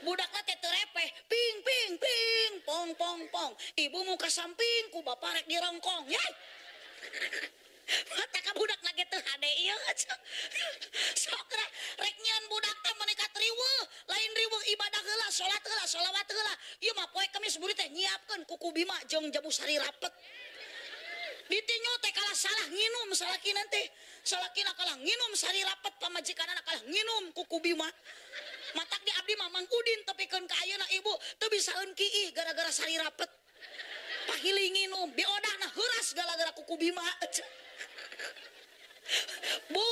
Budakna teh teu repeh, ping ping ping pong pong pong. Ibu muka samping ku bapak rek dirongkong. Yai. Mata ka budak lagi teu hade ieu. Sok rek nyieun budak teh meuni ka riweuh, lain riweuh ibadah heula, salat heula, sholawat heula. Ieu mah poe Kemis buri teh nyiapkeun kuku bima jeung jamu sari rapet. Ditinju teh kalah salah nginum salakina teh. Salakina kalah nginum sari rapet, pamajikanana kalah nginum kuku bima. Matak di abdi mah Mang Udin tepikeun ka ayeuna ibu teu bisaeun kiih gara-gara sari rapet. Pahili nginum, biodahna heuras gara-gara kuku bima. Bu,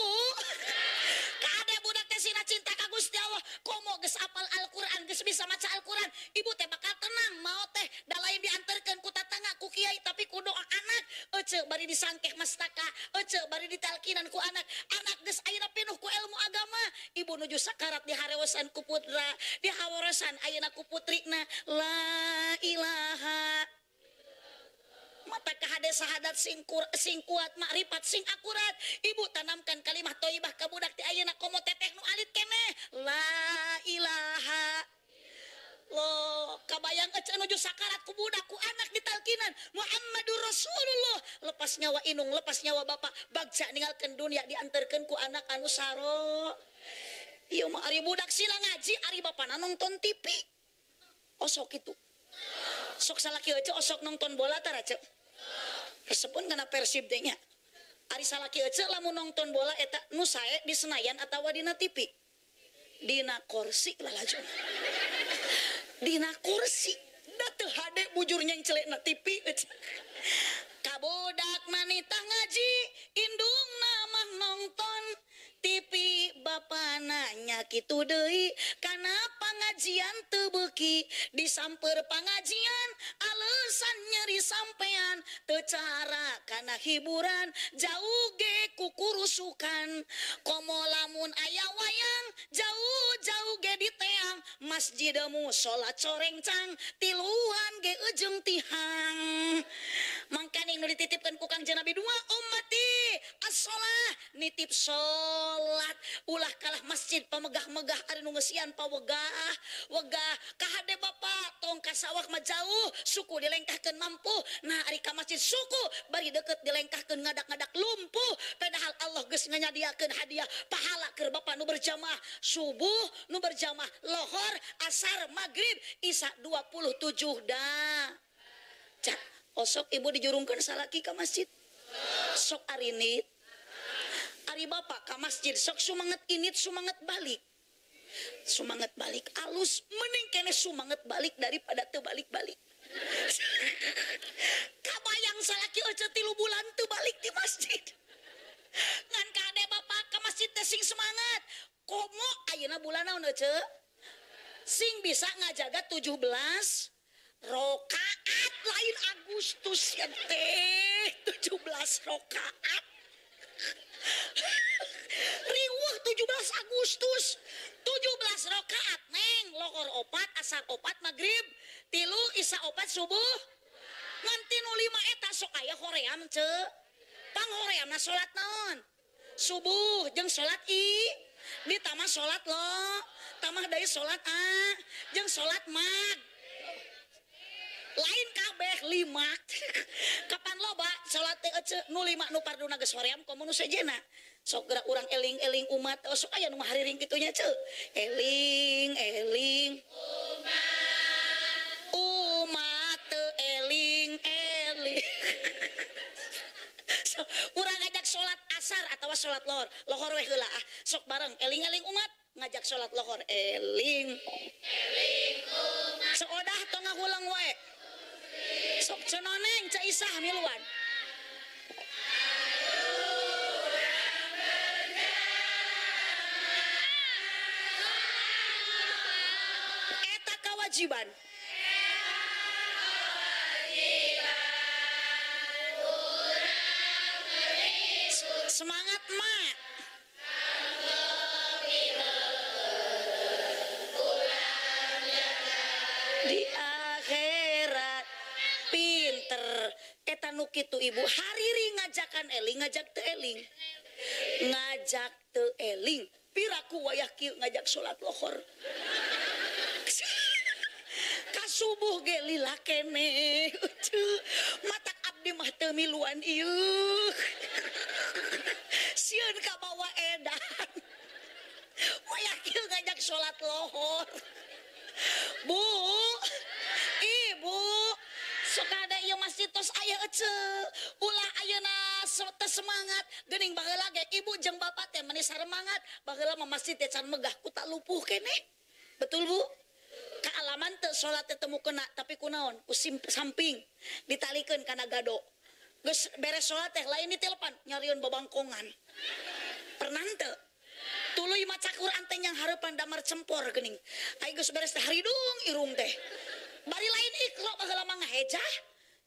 kade budak teh sina cinta ka Gusti Allah, komo geus apal Al-Qur'an, geus bisa maca Al-Qur'an, ibu teh bakal tenang, mau teh da lain dianterkeun ku tatangga ku kiai tapi ku doa anak, ece bari disangkeh mastaka, ece bari ditalkinan ku anak, anak geus ayeuna pinuh ku ilmu agama, ibu nuju sakarat diharewosan ku putra, dihawarosan ayeuna ku putrina, la ilaha. Mata kahade sahadat sing kuat makrifat sing akurat. Ibu tanamkan kalimah thayyibah ka budak ti ayeuna komo teteh nu alit keneh la ilaha lo kabayang ece nuju sakarat ku budak ku anak ditalkinan Muhammadur Rasulullah, lepas nyawa inung lepas nyawa bapak bagja ninggalkeun dunia diantarkeun ku anak anu saro. Ieu mah ari budak sila ngaji ari bapana nonton TV. Osok kitu. Sok salaki ece osok nonton bola tara ce. Resepun kana Persib teh nya. Ari salaki ece lamun nonton bola eta nu sae di Senayan atawa dina TV. Dina kursi lalajuna. Dina kursi. Da teu hade bujur nyengcelekna TV ece. Kabudak manita ngaji, indungna mah nonton TV, bapana nya kitu deui, kana pangajian teu beuki, disamper pangajian alasan nyeri sampean, teu cara kana hiburan jauh ge kukurusukan, komo lamun aya wayang jauh-jauh ge diteang, masjid mushola corengcang tiluan ge ujung tihang. Mangkaning nu dititipkeun ku Kangjeng Nabi dua ummati as-shalah, nitip salat, ulah kalah masjid pamegah-megah ari nu ngeusian pawegah wegah kahade bapa tong ka sawah mah jauh suku dilengkahkeun mampu, nah ari ka masjid suku bari deukeut dilengkahkeun ngadak-ngadak lumpuh, padahal Allah geus nganyadiakeun hadiah pahala keur bapa nu berjamaah subuh, nu berjamaah lohor, asar, magrib, isya 27 dah. Cak, osok ibu dijurungkeun salaki ka masjid. Sok arinit. Ari bapak ka masjid sok sumanget init sumanget balik. Sumanget balik alus mending kene sumanget balik daripada teu balik-balik. Kabayang salaki ece 3 bulan teu balik di masjid. Ngan kade bapak ka masjid teh sing semangat. Komo ayeuna bulan naon ece? Sing bisa ngajaga 17 rokaat lain Agustus ya teh 17 rokaat. Riweuh 17 Agustus 17 rokaat neng lohor 4 asar 4 maghrib 3 isya 4 subuh nganti nu 5 eta sok aya hoream ce panghoreamna salat naon subuh jeung salat i ditambah salat lo tambah deui salat a jeung salat mag lain kabeh 5. Kapan loba salat teh ece nu 5 nu parduna geus hoream komo nu sejena. Sok geura urang eling-eling umat, oh, sok aya nu ngahariring kitu nya ce. Eling-eling umat. Umat teu eling-eling. So, urang ngajak salat asar atawa salat lohor. Lohor weh heula ah. Sok bareng eling-eling umat ngajak salat lohor eling. Eling umat. Seodah tong ngahulang Cenoneng Ceu Isah miluan. Eta kewajiban. Semangat mak. Di akhirat pinter eta nu kitu ibu hariri ngajakan eling ngajak teu eling. Ngajak teu eling. Piraku wayah kieu ngajak salat lohor. Ka subuh ge lila keneh. Matak abdi mah teu miluan ieu. Sieun ka bawa edan. Wayah kieu ngajak salat lohor. Bu, ibu, sok ada ieu masjid tos aya eceu. Ulah ayeuna teu semangat. Geuning baheula ge ibu jeung bapak teh meni saremangat. Baheula mah masjid teh can megah ku tak lupuh keneh. Betul Bu? Kaalaman teu salat teh teu mukena tapi kunaon? Ku samping ditalikeun kana gado. Geus beres salat teh lain ditelepon nyarieun babangkongan. Pernah teu? Tuluy maca Quran teh yang hareupan damar cempor geuning. Ai geus beres teh haridung irung teh. Bari lain ikro baheula mah ngahejah.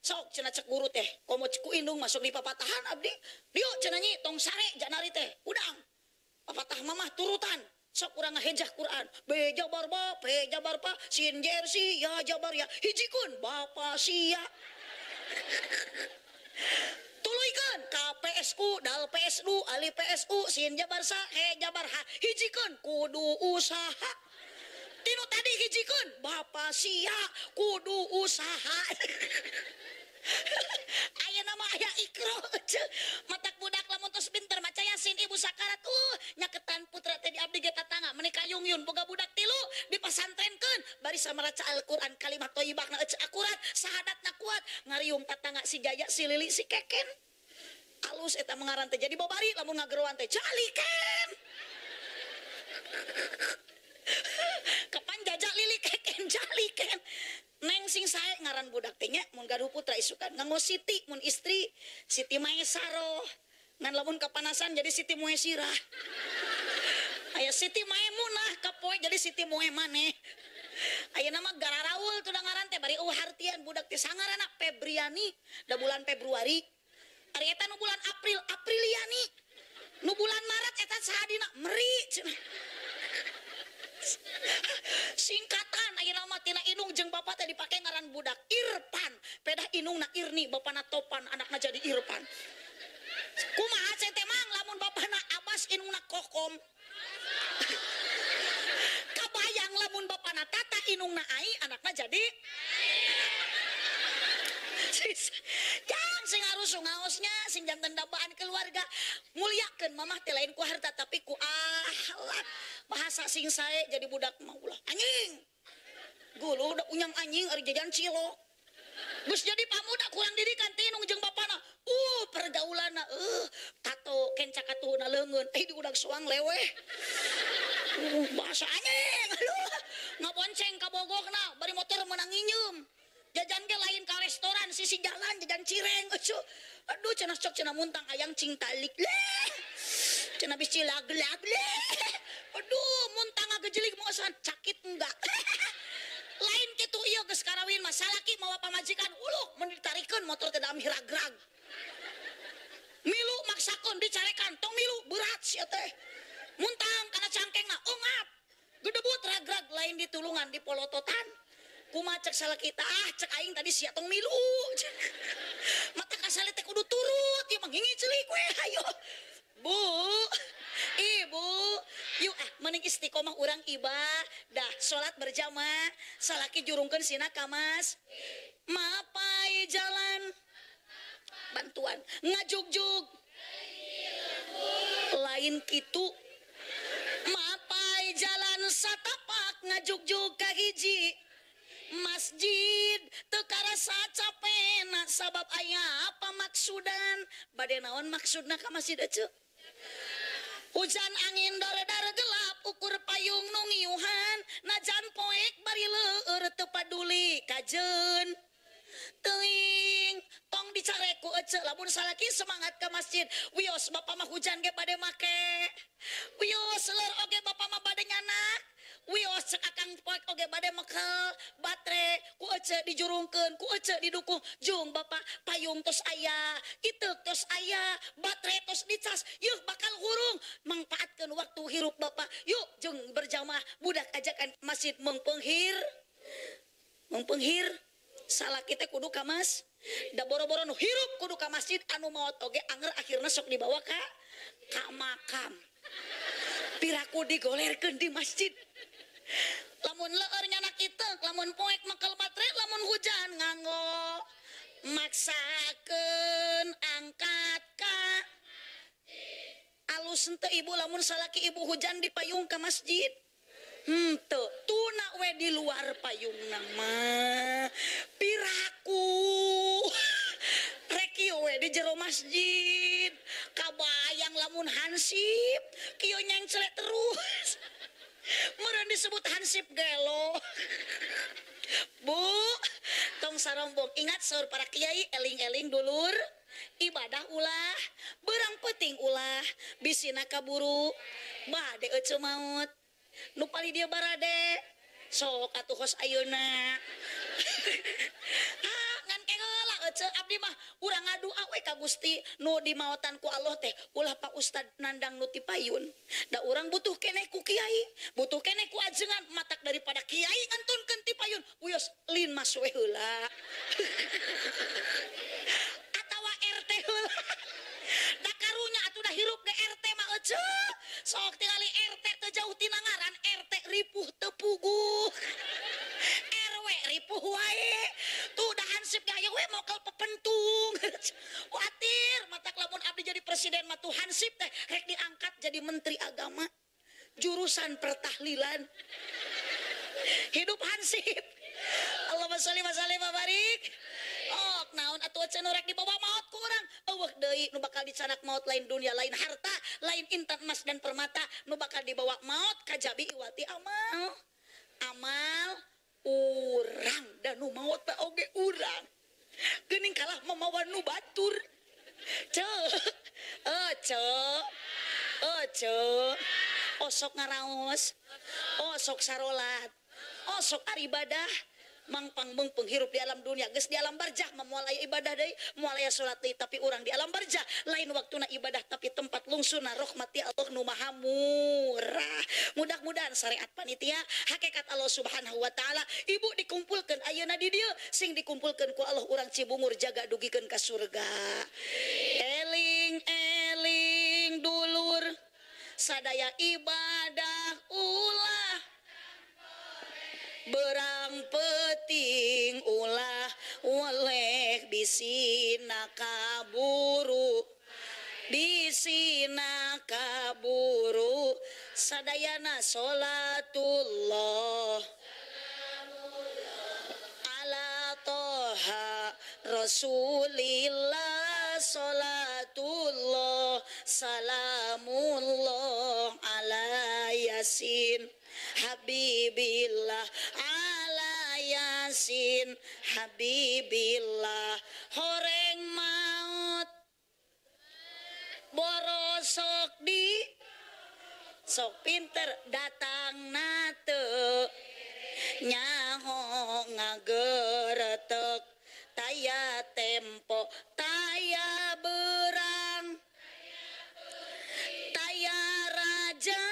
Sok cenah cek guru teh, komo cek ku indung masuk di papatahan abdi. Dieu cenah nyi tong sare janari teh, udang. Papatah mamah turutan. Sok urang ngahejah Quran. B jabar ba, P jabar pa, sin jer si, ya jabar ya. Hijikeun bapa sia. Tuluykeun K P S U dal P S U alif P S U sin jabar sa he jabar ha. Hijikeun kudu usaha. Tinu tadi hijikeun bapa sia kudu usaha. Ayeuna mah aya ikro. Matak budak lamun tos pinter maca Yasin ibu sakarat nyaketan putra teh di abdi ge tatangga meni kayungyun boga budak tilu dipasantrenkeun bari samaraca Al-Qur'an kalimat thayyibahna eceu akurat sahadatna kuat ngariung tatangga si Jaya si Lili si Keken. Alus eta mengaran teh jadi babari lamun ngageroan teh jaliken. Kapan jajak Lili Keken jaliken. Neng sing sae ngaran budak teh nya mun gaduh putra isukan nganggo Siti mun istri Siti Maesaroh ngan lamun kapanasan jadi Siti Moesirah. Aya Siti Maemunah kapoe jadi Siti Moemaneh. Ayeuna mah gararaul tuh ngaran teh bari eueuh hartian budak teh sangaranna Febriani da bulan Februari. Ari eta nu bulan April Apriliani. Nu bulan Maret eta sahadina Meri cenah. Singkatan ayeuna mah tina indung jeung bapak teh dipake ngaran budak Irfan. Pedah indungna Irni, bapana Topan, anakna jadi Irfan. Kumaha cai teh mang lamun bapana Abbas indungna Kokom. Kabayang lamun bapana Tata indungna Ai, anakna jadi Jang sing harus ngaosnya sing janten dambaan keluarga muliakeun mamah teh lain ku harta tapi ku akhlak. Bahasa sing sae jadi budak mah ulah anjing. Gulu udah unyang anjing ari jajan cilok. Geus jadi pamuda kurang didikan tinung jeung bapana. Pergaulanna tato kenca katuhna leungeun di udag soang leweh. Bahasa anjing. Aduh, ngabonceng ka bogokna bari motor meunang nginyeum. Jajan ge lain ka restoran sisi jalan jajan cireng. Aduh cenah cok cenah muntang ayang cing talik. Leh. Cenah bisi lag-lag. Leh. Aduh muntang ngagejelik mosan cakit enggak. Lain kitu ieu geus karawin mah salaki mawa pamajikan uluk mun ditarikeun motor teh da ragrag. Milu maksakeun dicarekan tong milu berat sia teh. Muntang kana cangkengna ungap. Gedebut ragrag lain ditulungan dipolototan. Kumaha cek salaki tah cek aing tadi sia tong milu. Mata kasale teh kudu turut ieu mah ngingi celik we hayo. Bu, ibu, yuk mending istiqomah urang ibadah salat berjamaah salaki jurungkeun sina ka mas. Mapai jalan bantuan ngajugjug lain kitu. Mapai jalan satapak ngajugjug ka hiji masjid teu karasa capena sabab aya apa maksudan bade naon maksudna ka masjid eceu. Hujan angin dare-dare gelap ukur payung nu ngiuhan najan poek bari leur teu paduli kajeun teuing. ece lamun salaki semangat ke masjid. Wios bapak mah hujan ge bade make. Wios leur oge bapak mah bade nyanak. Wios cek akang poek oge bade mekel batre ku ece dijurungkeun ku ece didukung jung bapak payung tos aya iteuk tos aya batre tos dicas yeuh bakal hurung mangpaatkeun waktu hirup bapak yuk jeung berjamaah budak ajakan masjid mengpenghir mengpenghir salaki teh kudu ka mas da boro-boro nu hirup kudu ka masjid anu maot oge anger akhirna sok dibawa ka makam piraku digolerkeun di masjid. Lamun leur nyanak iteuk, lamun poek mekel baterai, lamun hujan nganggo maksakeun angkat ka alus henteu ibu lamun salaki ibu hujan di payung ka masjid. Henteu tuna we di luar payungna mah piraku rek kieu we di jero masjid kabayang lamun hansip kieu nyengclek terus. Meureun disebut hansip gelo. Bu, tong sarombong ingat saur para kiai eling-eling dulur ibadah ulah berang penting ulah bisina kaburu bade ece maut nu pali dia barade sok atuh hos ayeuna. Ngan keheula ece abdi mah urang ngadua we ka Gusti nu dimaotan ku Allah teh ulah Pak Ustad nandang nu ti payun da urang butuh keneh ku kiai butuh keneh ku ajengan matak daripada kiai ngantunkeun ti payun wios lin mas we heula atawa RT heula da karunya atuh da hirup ge RT mah ece sok tingali RT teu jauh tina ngaran RT ripuh teu puguh RW ripuh wae tuh dah hansip ge aya we mokel pepentung watir matak lamun abdi jadi presiden mah tuh hansip teh rek diangkat jadi menteri agama jurusan pertahlilan hidup hansip. Allahumma sholli wa sallim wa barik. Oh, naon atuh ece nu rek dibawa maot ku urang eueuh deui nu bakal dicanak maot lain dunia lain harta lain intan emas dan permata nu bakal dibawa maot kajabi iwati amal amal urang dan nu maot teh oge urang geuning kalah mamawa nu batur ceu ece osok ngaraos osok sarolat osok aribadah mangpang mengpeng hirup di alam dunia geus di alam barjah mah moal aya ibadah deui moal aya salat deui tapi urang di alam barjah lain waktuna ibadah tapi tempat lungsuna rahmati Allah nu maha murah. Mudah-mudahan syariat panitia hakikat Allah Subhanahu wa taala ibu dikumpulkeun ayeuna di dieu sing dikumpulkeun ku Allah urang Cibungur jaga dugikeun ka surga. Eling-eling dulur sadaya ibadah ulah berang peting ulah weleh bisina kaburu bisina kaburu sadayana salatullah ala toha rasulillah salatullah salamullah ala yasin habibillah ala yasin habibillah horeng maut borosok di sok pinter datang nate nyaho ngageretek taya tempo taya berang taya raja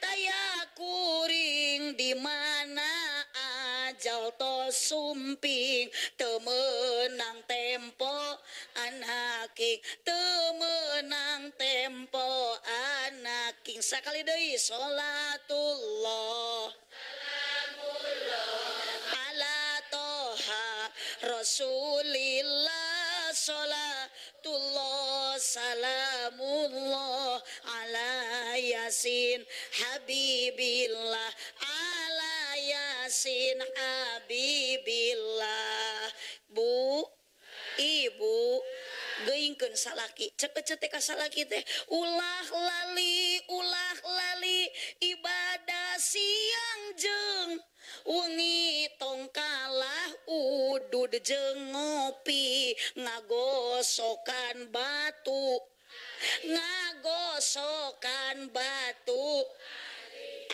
taya kuring di mana ajal to sumping temenang tempo anaking temenang tempo anaking sakali deui salatullah salamullah ala toha rasulillah salatullah salamullah ala yasin habibillah ala yasin habibillah. Bu ibu geuingkeun salaki cek ece teh ka salaki teh ulah lali ibadah siang jeung wengi tong kalah udud Ngudud jeung ngopi ngagosokan batu ngagosokan batu.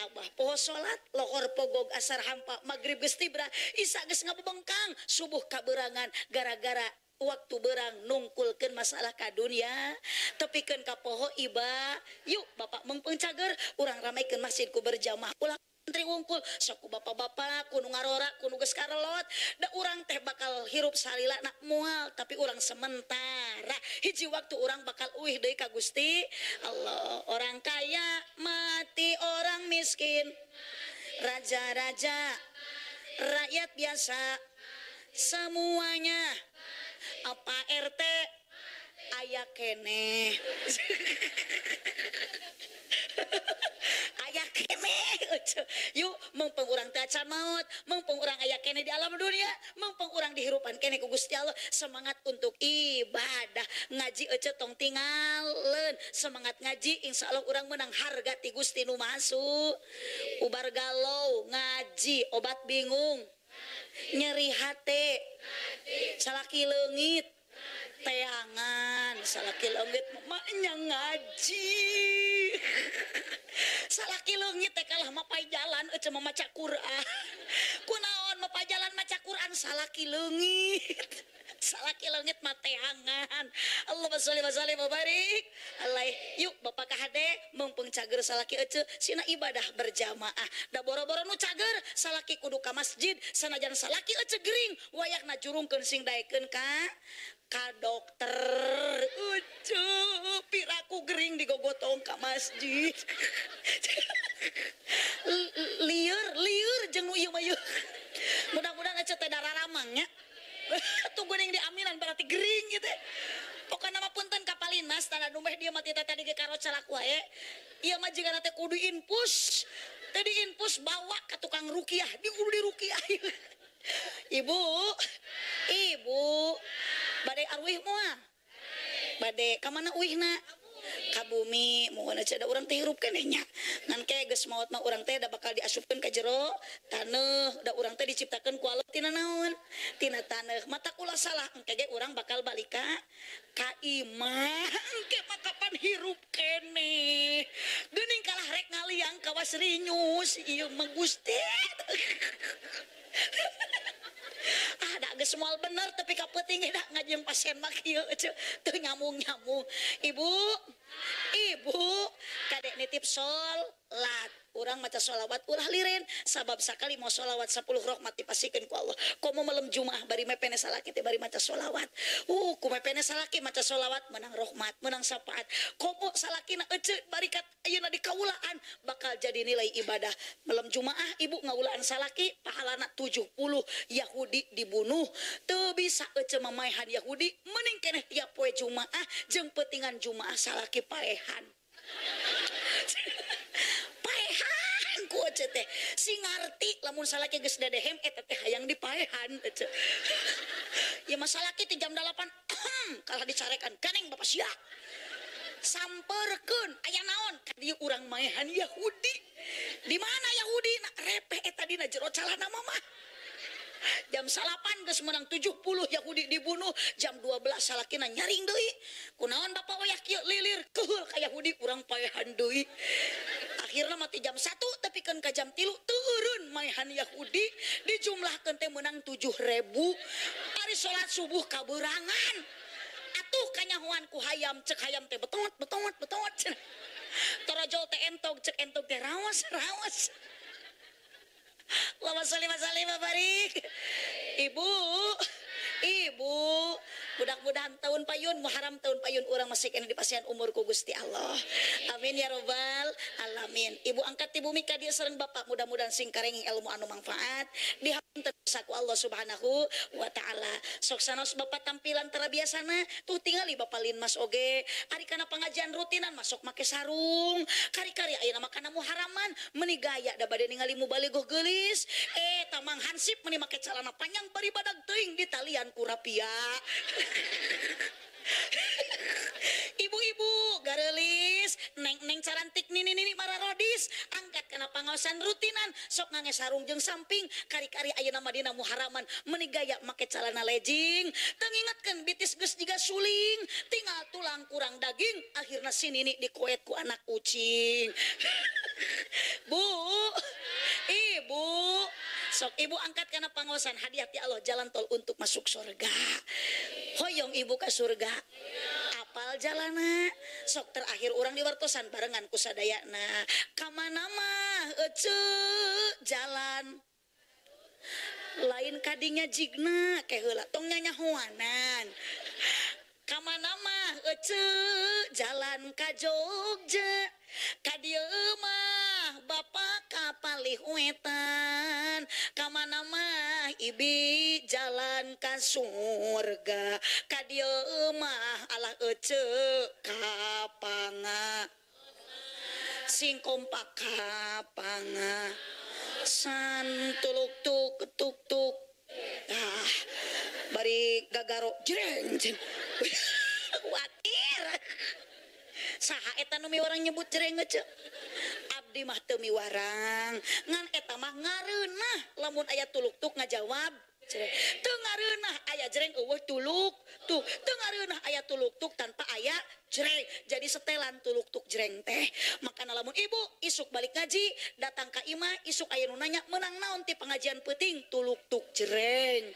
Abah poho salat lohor pogog asar hampa magrib geus tibra isya geus ngabebengkang subuh kaberangan gara-gara waktu berang nungkulkeun masalah ka dunia tepikeun ka poho iba. Yuk bapak meungpeung cager urang ramekeun masjid ku berjamaah ulah antri wungkul sok ku bapak-bapak ku nu ngarora ku nu geus karelot da urang teh bakal hirup salila nak moal tapi urang sementara hiji waktu urang bakal uih deui ka Gusti Allah. Orang kaya mati orang miskin raja-raja rakyat biasa semuanya apa RT aya keneh aya keneh. Yuk mumpung urang teh acan maut mumpung urang aya keneh di alam dunia mumpung urang dihirupan keneh ku Gusti Allah semangat untuk ibadah ngaji ece tong tingaleun semangat ngaji insyaallah urang menang harga ti Gusti nu Maha Ubar galau ngaji obat bingung nyeri hate salaki leungit teangan salaki leungit maknya ngaji salaki leungit teh kalah mapai jalan ece memaca Quran kunaon mapai jalan maca Quran salaki leungit salaki leungit mah teangan. Allahumma sholli wa sallim wa barik alaih. Yuk bapak kahade mumpung cager salaki ece sina ibadah berjamaah da boro-boro nu cager salaki kudu ka masjid sanajan salaki ece gering wayahna jurungkeun sing daekeun ka dokter ece piraku gering digogotong ka masjid lieur lieur jeung nu ieu mah ieu mudah-mudahan ece teh dararamang nya tunggu yang diaminan berarti gering gitu. Pokoknya nama punten kapalin mas tanda numeh dia mati tadi ge karo calak wae. Ieu mah jigana teh kudu infus. Teh diinfus bawa ka tukang rukiah, di kudu dirukiah. Ibu, ibu bade arwih moal. Bade ka mana uihna? Ka bumi mohon aja da urang teh hirup keneh nya. Ngan ke geus maot mah urang teh da bakal diasupkeun ka jero taneuh da urang teh diciptakeun ku Allah tina naon? Tina taneuh. Mata kula salah engke ge urang bakal balik ka imah. Engke mah kapan hirup keneh. Geuning kalah rek ngaliang kawas rinyus ieu mah Gusti. Ah da geus moal bener tapi ka peuting da ngajeng pasien mah kieu teu nyambung-nyambung. Ibu, ibu kadek nitip salat. Urang maca sholawat ulah liren sabab sakali mau sholawat 10 rahmat dipasikeun ku Allah. Komo malam Jumaah bari mepene salaki teh bari maca sholawat. Ku mepene salaki maca sholawat menang rahmat, menang syafaat. Komo salakina ece barikat ayeuna di kaulaan bakal jadi nilai ibadah. Malam Jumaah ibu ngaulaan salaki pahalana 70 Yahudi dibunuh. Teu bisa ece mamaehan Yahudi mending keneh tiap poe Jumaah jeung peutingan Jumaah salaki paehan. Paehan ku ece teh si ngarti lamun salaki geus dedehem eta teh hayang dipaehan ece. Ya masalaki ti jam 8 kalah dicarekan ganeng bapak sia. Samperkeun aya naon ka dieu urang maehan Yahudi. Di mana Yahudi na repeh eta dina jero calana mamah. Jam 9 geus menang 70 Yahudi dibunuh, jam 12 salakina nyaring deui. Kunaon bapak wayah kieu lilir keuheul ka Yahudi urang paehan deui. Akhirna mati jam 1 tepikeun ka jam 3 teu eureun maehan Yahudi dijumlahkeun teh menang 7.000. Ari salat subuh kaberangan. Atuh kanyahoan ku hayam cek hayam teh betot betot betot. Torojol teh entog cek entog teh raos raos. Allahumma sholli wa sallim wa barik. Ibu, ibu, mudah-mudahan tahun payun Muharram tahun payun urang masih kena dipasihan umur ku Gusti Allah. Amin ya robbal alamin. Ibu angkat di bumi ka dieu sareng bapak mudah-mudahan sing karenging ilmu anu manfaat dihapunten ku Allah Subhanahu wa taala. Sok sanos bapak tampilan tara biasana tuh tingali bapak Linmas oge ari kana pengajian rutinan masuk make sarung kari-kari ayeuna mah kana Muharraman meuni gaya da bade ningali mubalighah geulis tamang hansip meuni make calana panjang bari badag teuing di talian ku rapia. Ibu-ibu gareulis neng-neng carantik nini-nini mararodis angkat kana pangaosan rutinan sok ngange sarung jeung samping kari-kari ayeuna mah dina muharaman meuni gaya make calana legging teu ngingetkeun bitis geus jiga suling tinggal tulang kurang daging akhirna si nini dikoet ku anak kucing. Bu, ibu, sok ibu angkat kana pangaosan hadiah ti Allah jalan tol untuk masuk surga. Hoyong ibu ka surga. Apal jalana sok terakhir urang diwartosan barengan ku sadayana. Kamana mah eceu jalan lain kadinya jigna ke heula tong nyanyahoanan. Kamana mah eceu jalan ka Jogja ka dieu mah bapak ka palih wetan. Kamana mah ibi jalan ka surga ka dieu mah alah eceu ka panga sing kompak ka panga san tuluk tuk tuk tuk ah bari gagaro jreng jreng watir saha eta nu miwarang nyebut jreng eceu abdi mah teu miwarang ngan eta mah ngareunah lamun aya tuluk-tuk ngajawab jreng teu ngareunah aya jreng eueuh tuluk tuk teu ngareunah aya tuluk-tuk tanpa aya jreng jadi setelan tuluk-tuk jreng teh. Makana lamun ibu isuk balik ngaji datang ka imah isuk aya nu nanya meunang naon ti pengajian peuting tuluk-tuk jreng.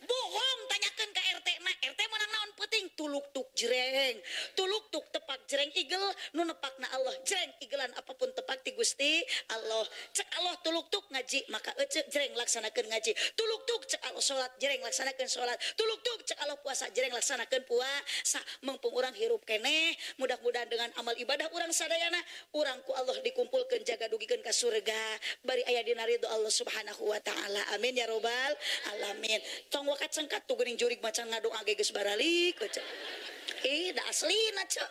Bohong tanyakeun ka RT na RT meunang naon peuting tuluk-tuk jreng tuluk-tuk tepak jreng igel nu nepakna Allah jreng igelan apapun tepak ti Gusti Allah. Cek Allah tuluk-tuk ngaji maka eceu jreng laksanakeun ngaji tuluk-tuk cek Allah salat jreng laksanakeun salat tuluk-tuk cek Allah puasa jreng laksanakeun puasa. Mengpung urang hirup keneh mudah-mudahan dengan amal ibadah urang sadayana urang ku Allah dikumpulkeun jaga dugikeun ka surga bari aya dina ridho Allah Subhanahu wa taala. Amin ya robbal alamin. Tong wakat sengkat tuh geuning jurig macan ngadoa ge geus baralik eceu. Da aslina ceu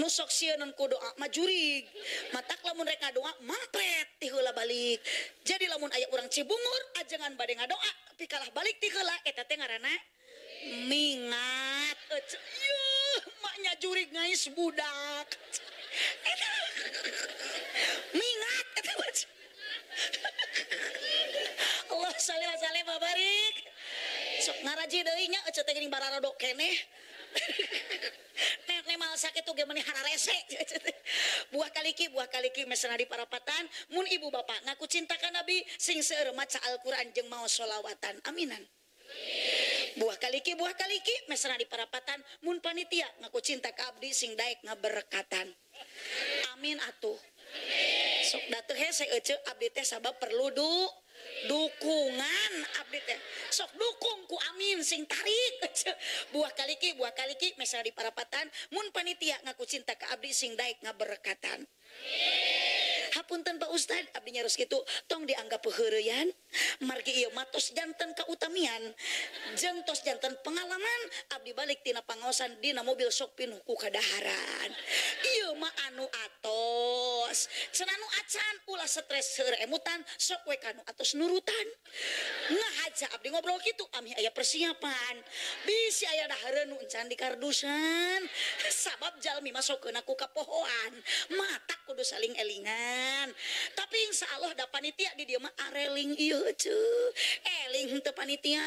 nu sok sieun ku doa mah jurig matak lamun rek ngadoa mampret ti heula balik. Jadi lamun aya urang Cibungur ajengan bade ngadoa tapi kalah balik ti heula eta teh ngaranna mingat eceu. Yuh maknya jurig ngais budak eta mingat eta Allah sholli wa sallim wa barik. Sok ngaraji deui nya eceu teh geuning bararodok keneh. Nek mal sakit tuh gimana hararese. Buah kaliki mesena di parapatan mun ibu bapak ngaku cinta ka Nabi sing seueur maca Al-Qur'an jeung maos sholawatan. Aminan. Buah kaliki mesena di parapatan mun panitia ngaku cinta ka abdi sing daek ngaberkatan. Amin atuh. Sok datuh hese eceu abdi teh sabab perlu dukungan abdi teh sok dukung ku amin sing tarik. Buah kaliki mesra di parapatan mun panitia ngaku cinta ka abdi sing daek ngaberkatan. Hapunten Pak Ustad abdi nyaros kitu tong dianggap peuheureyan margi ieu mah tos janten kautamian jeung tos janten pengalaman abdi balik tina pangaosan dina mobil sok pinuh ku kadaharan. Ieu mah anu atos cenah nu acan ulah stres seueur emutan sok we kanu atos nurutan. Ngahaja abdi ngobrol kitu amih aya persiapan bisi aya dahareun nu encan di kardusan sabab jalmi masukkeun ku kapohoan mata kudu saling elingan. Tapi insya Allah da panitia di dieu mah areling ieu ceu eling henteu panitia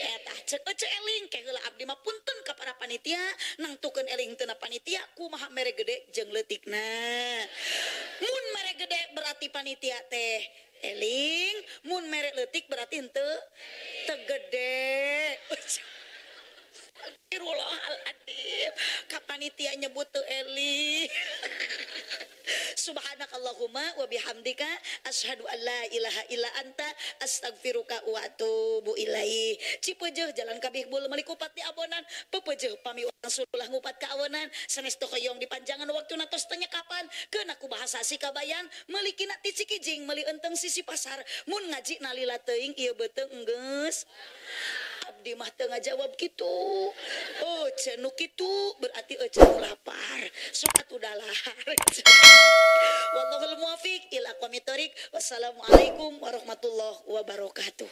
eta ceuk eceu eling ke heula abdi mah punten ka para panitia nangtukeun eling henteu na panitia kumaha mere gede jeung leutikna. Mun mere gede berarti panitia teh eling mun mere leutik berarti henteu teu gede. Astagfirullahaladzim ka panitia nyebut teu eling. Subhanakallahumma wa bihamdika asyhadu an la ilaha illa anta astaghfiruka wa atubu ilaih. Cipeujeuh jalan kabih bul meuli kupat di abonan pepeujeuh pami urang sulah ngupat ka awenan sanes teu hoyong dipanjangan waktuna tos teu nyekapan keuna ku bahasa si kabayan meuli kina ti Cikijing meuli enteng sisi pasar mun ngaji nalila teuing ieu beuteung geus. Abdi mah teu ngajawab kitu. Oh, nu kitu berarti eceu nu lapar. Sok atuh dalahar. Wallahul muwaffiq ila aqwamit thoriq. Wassalamualaikum warahmatullahi wabarakatuh.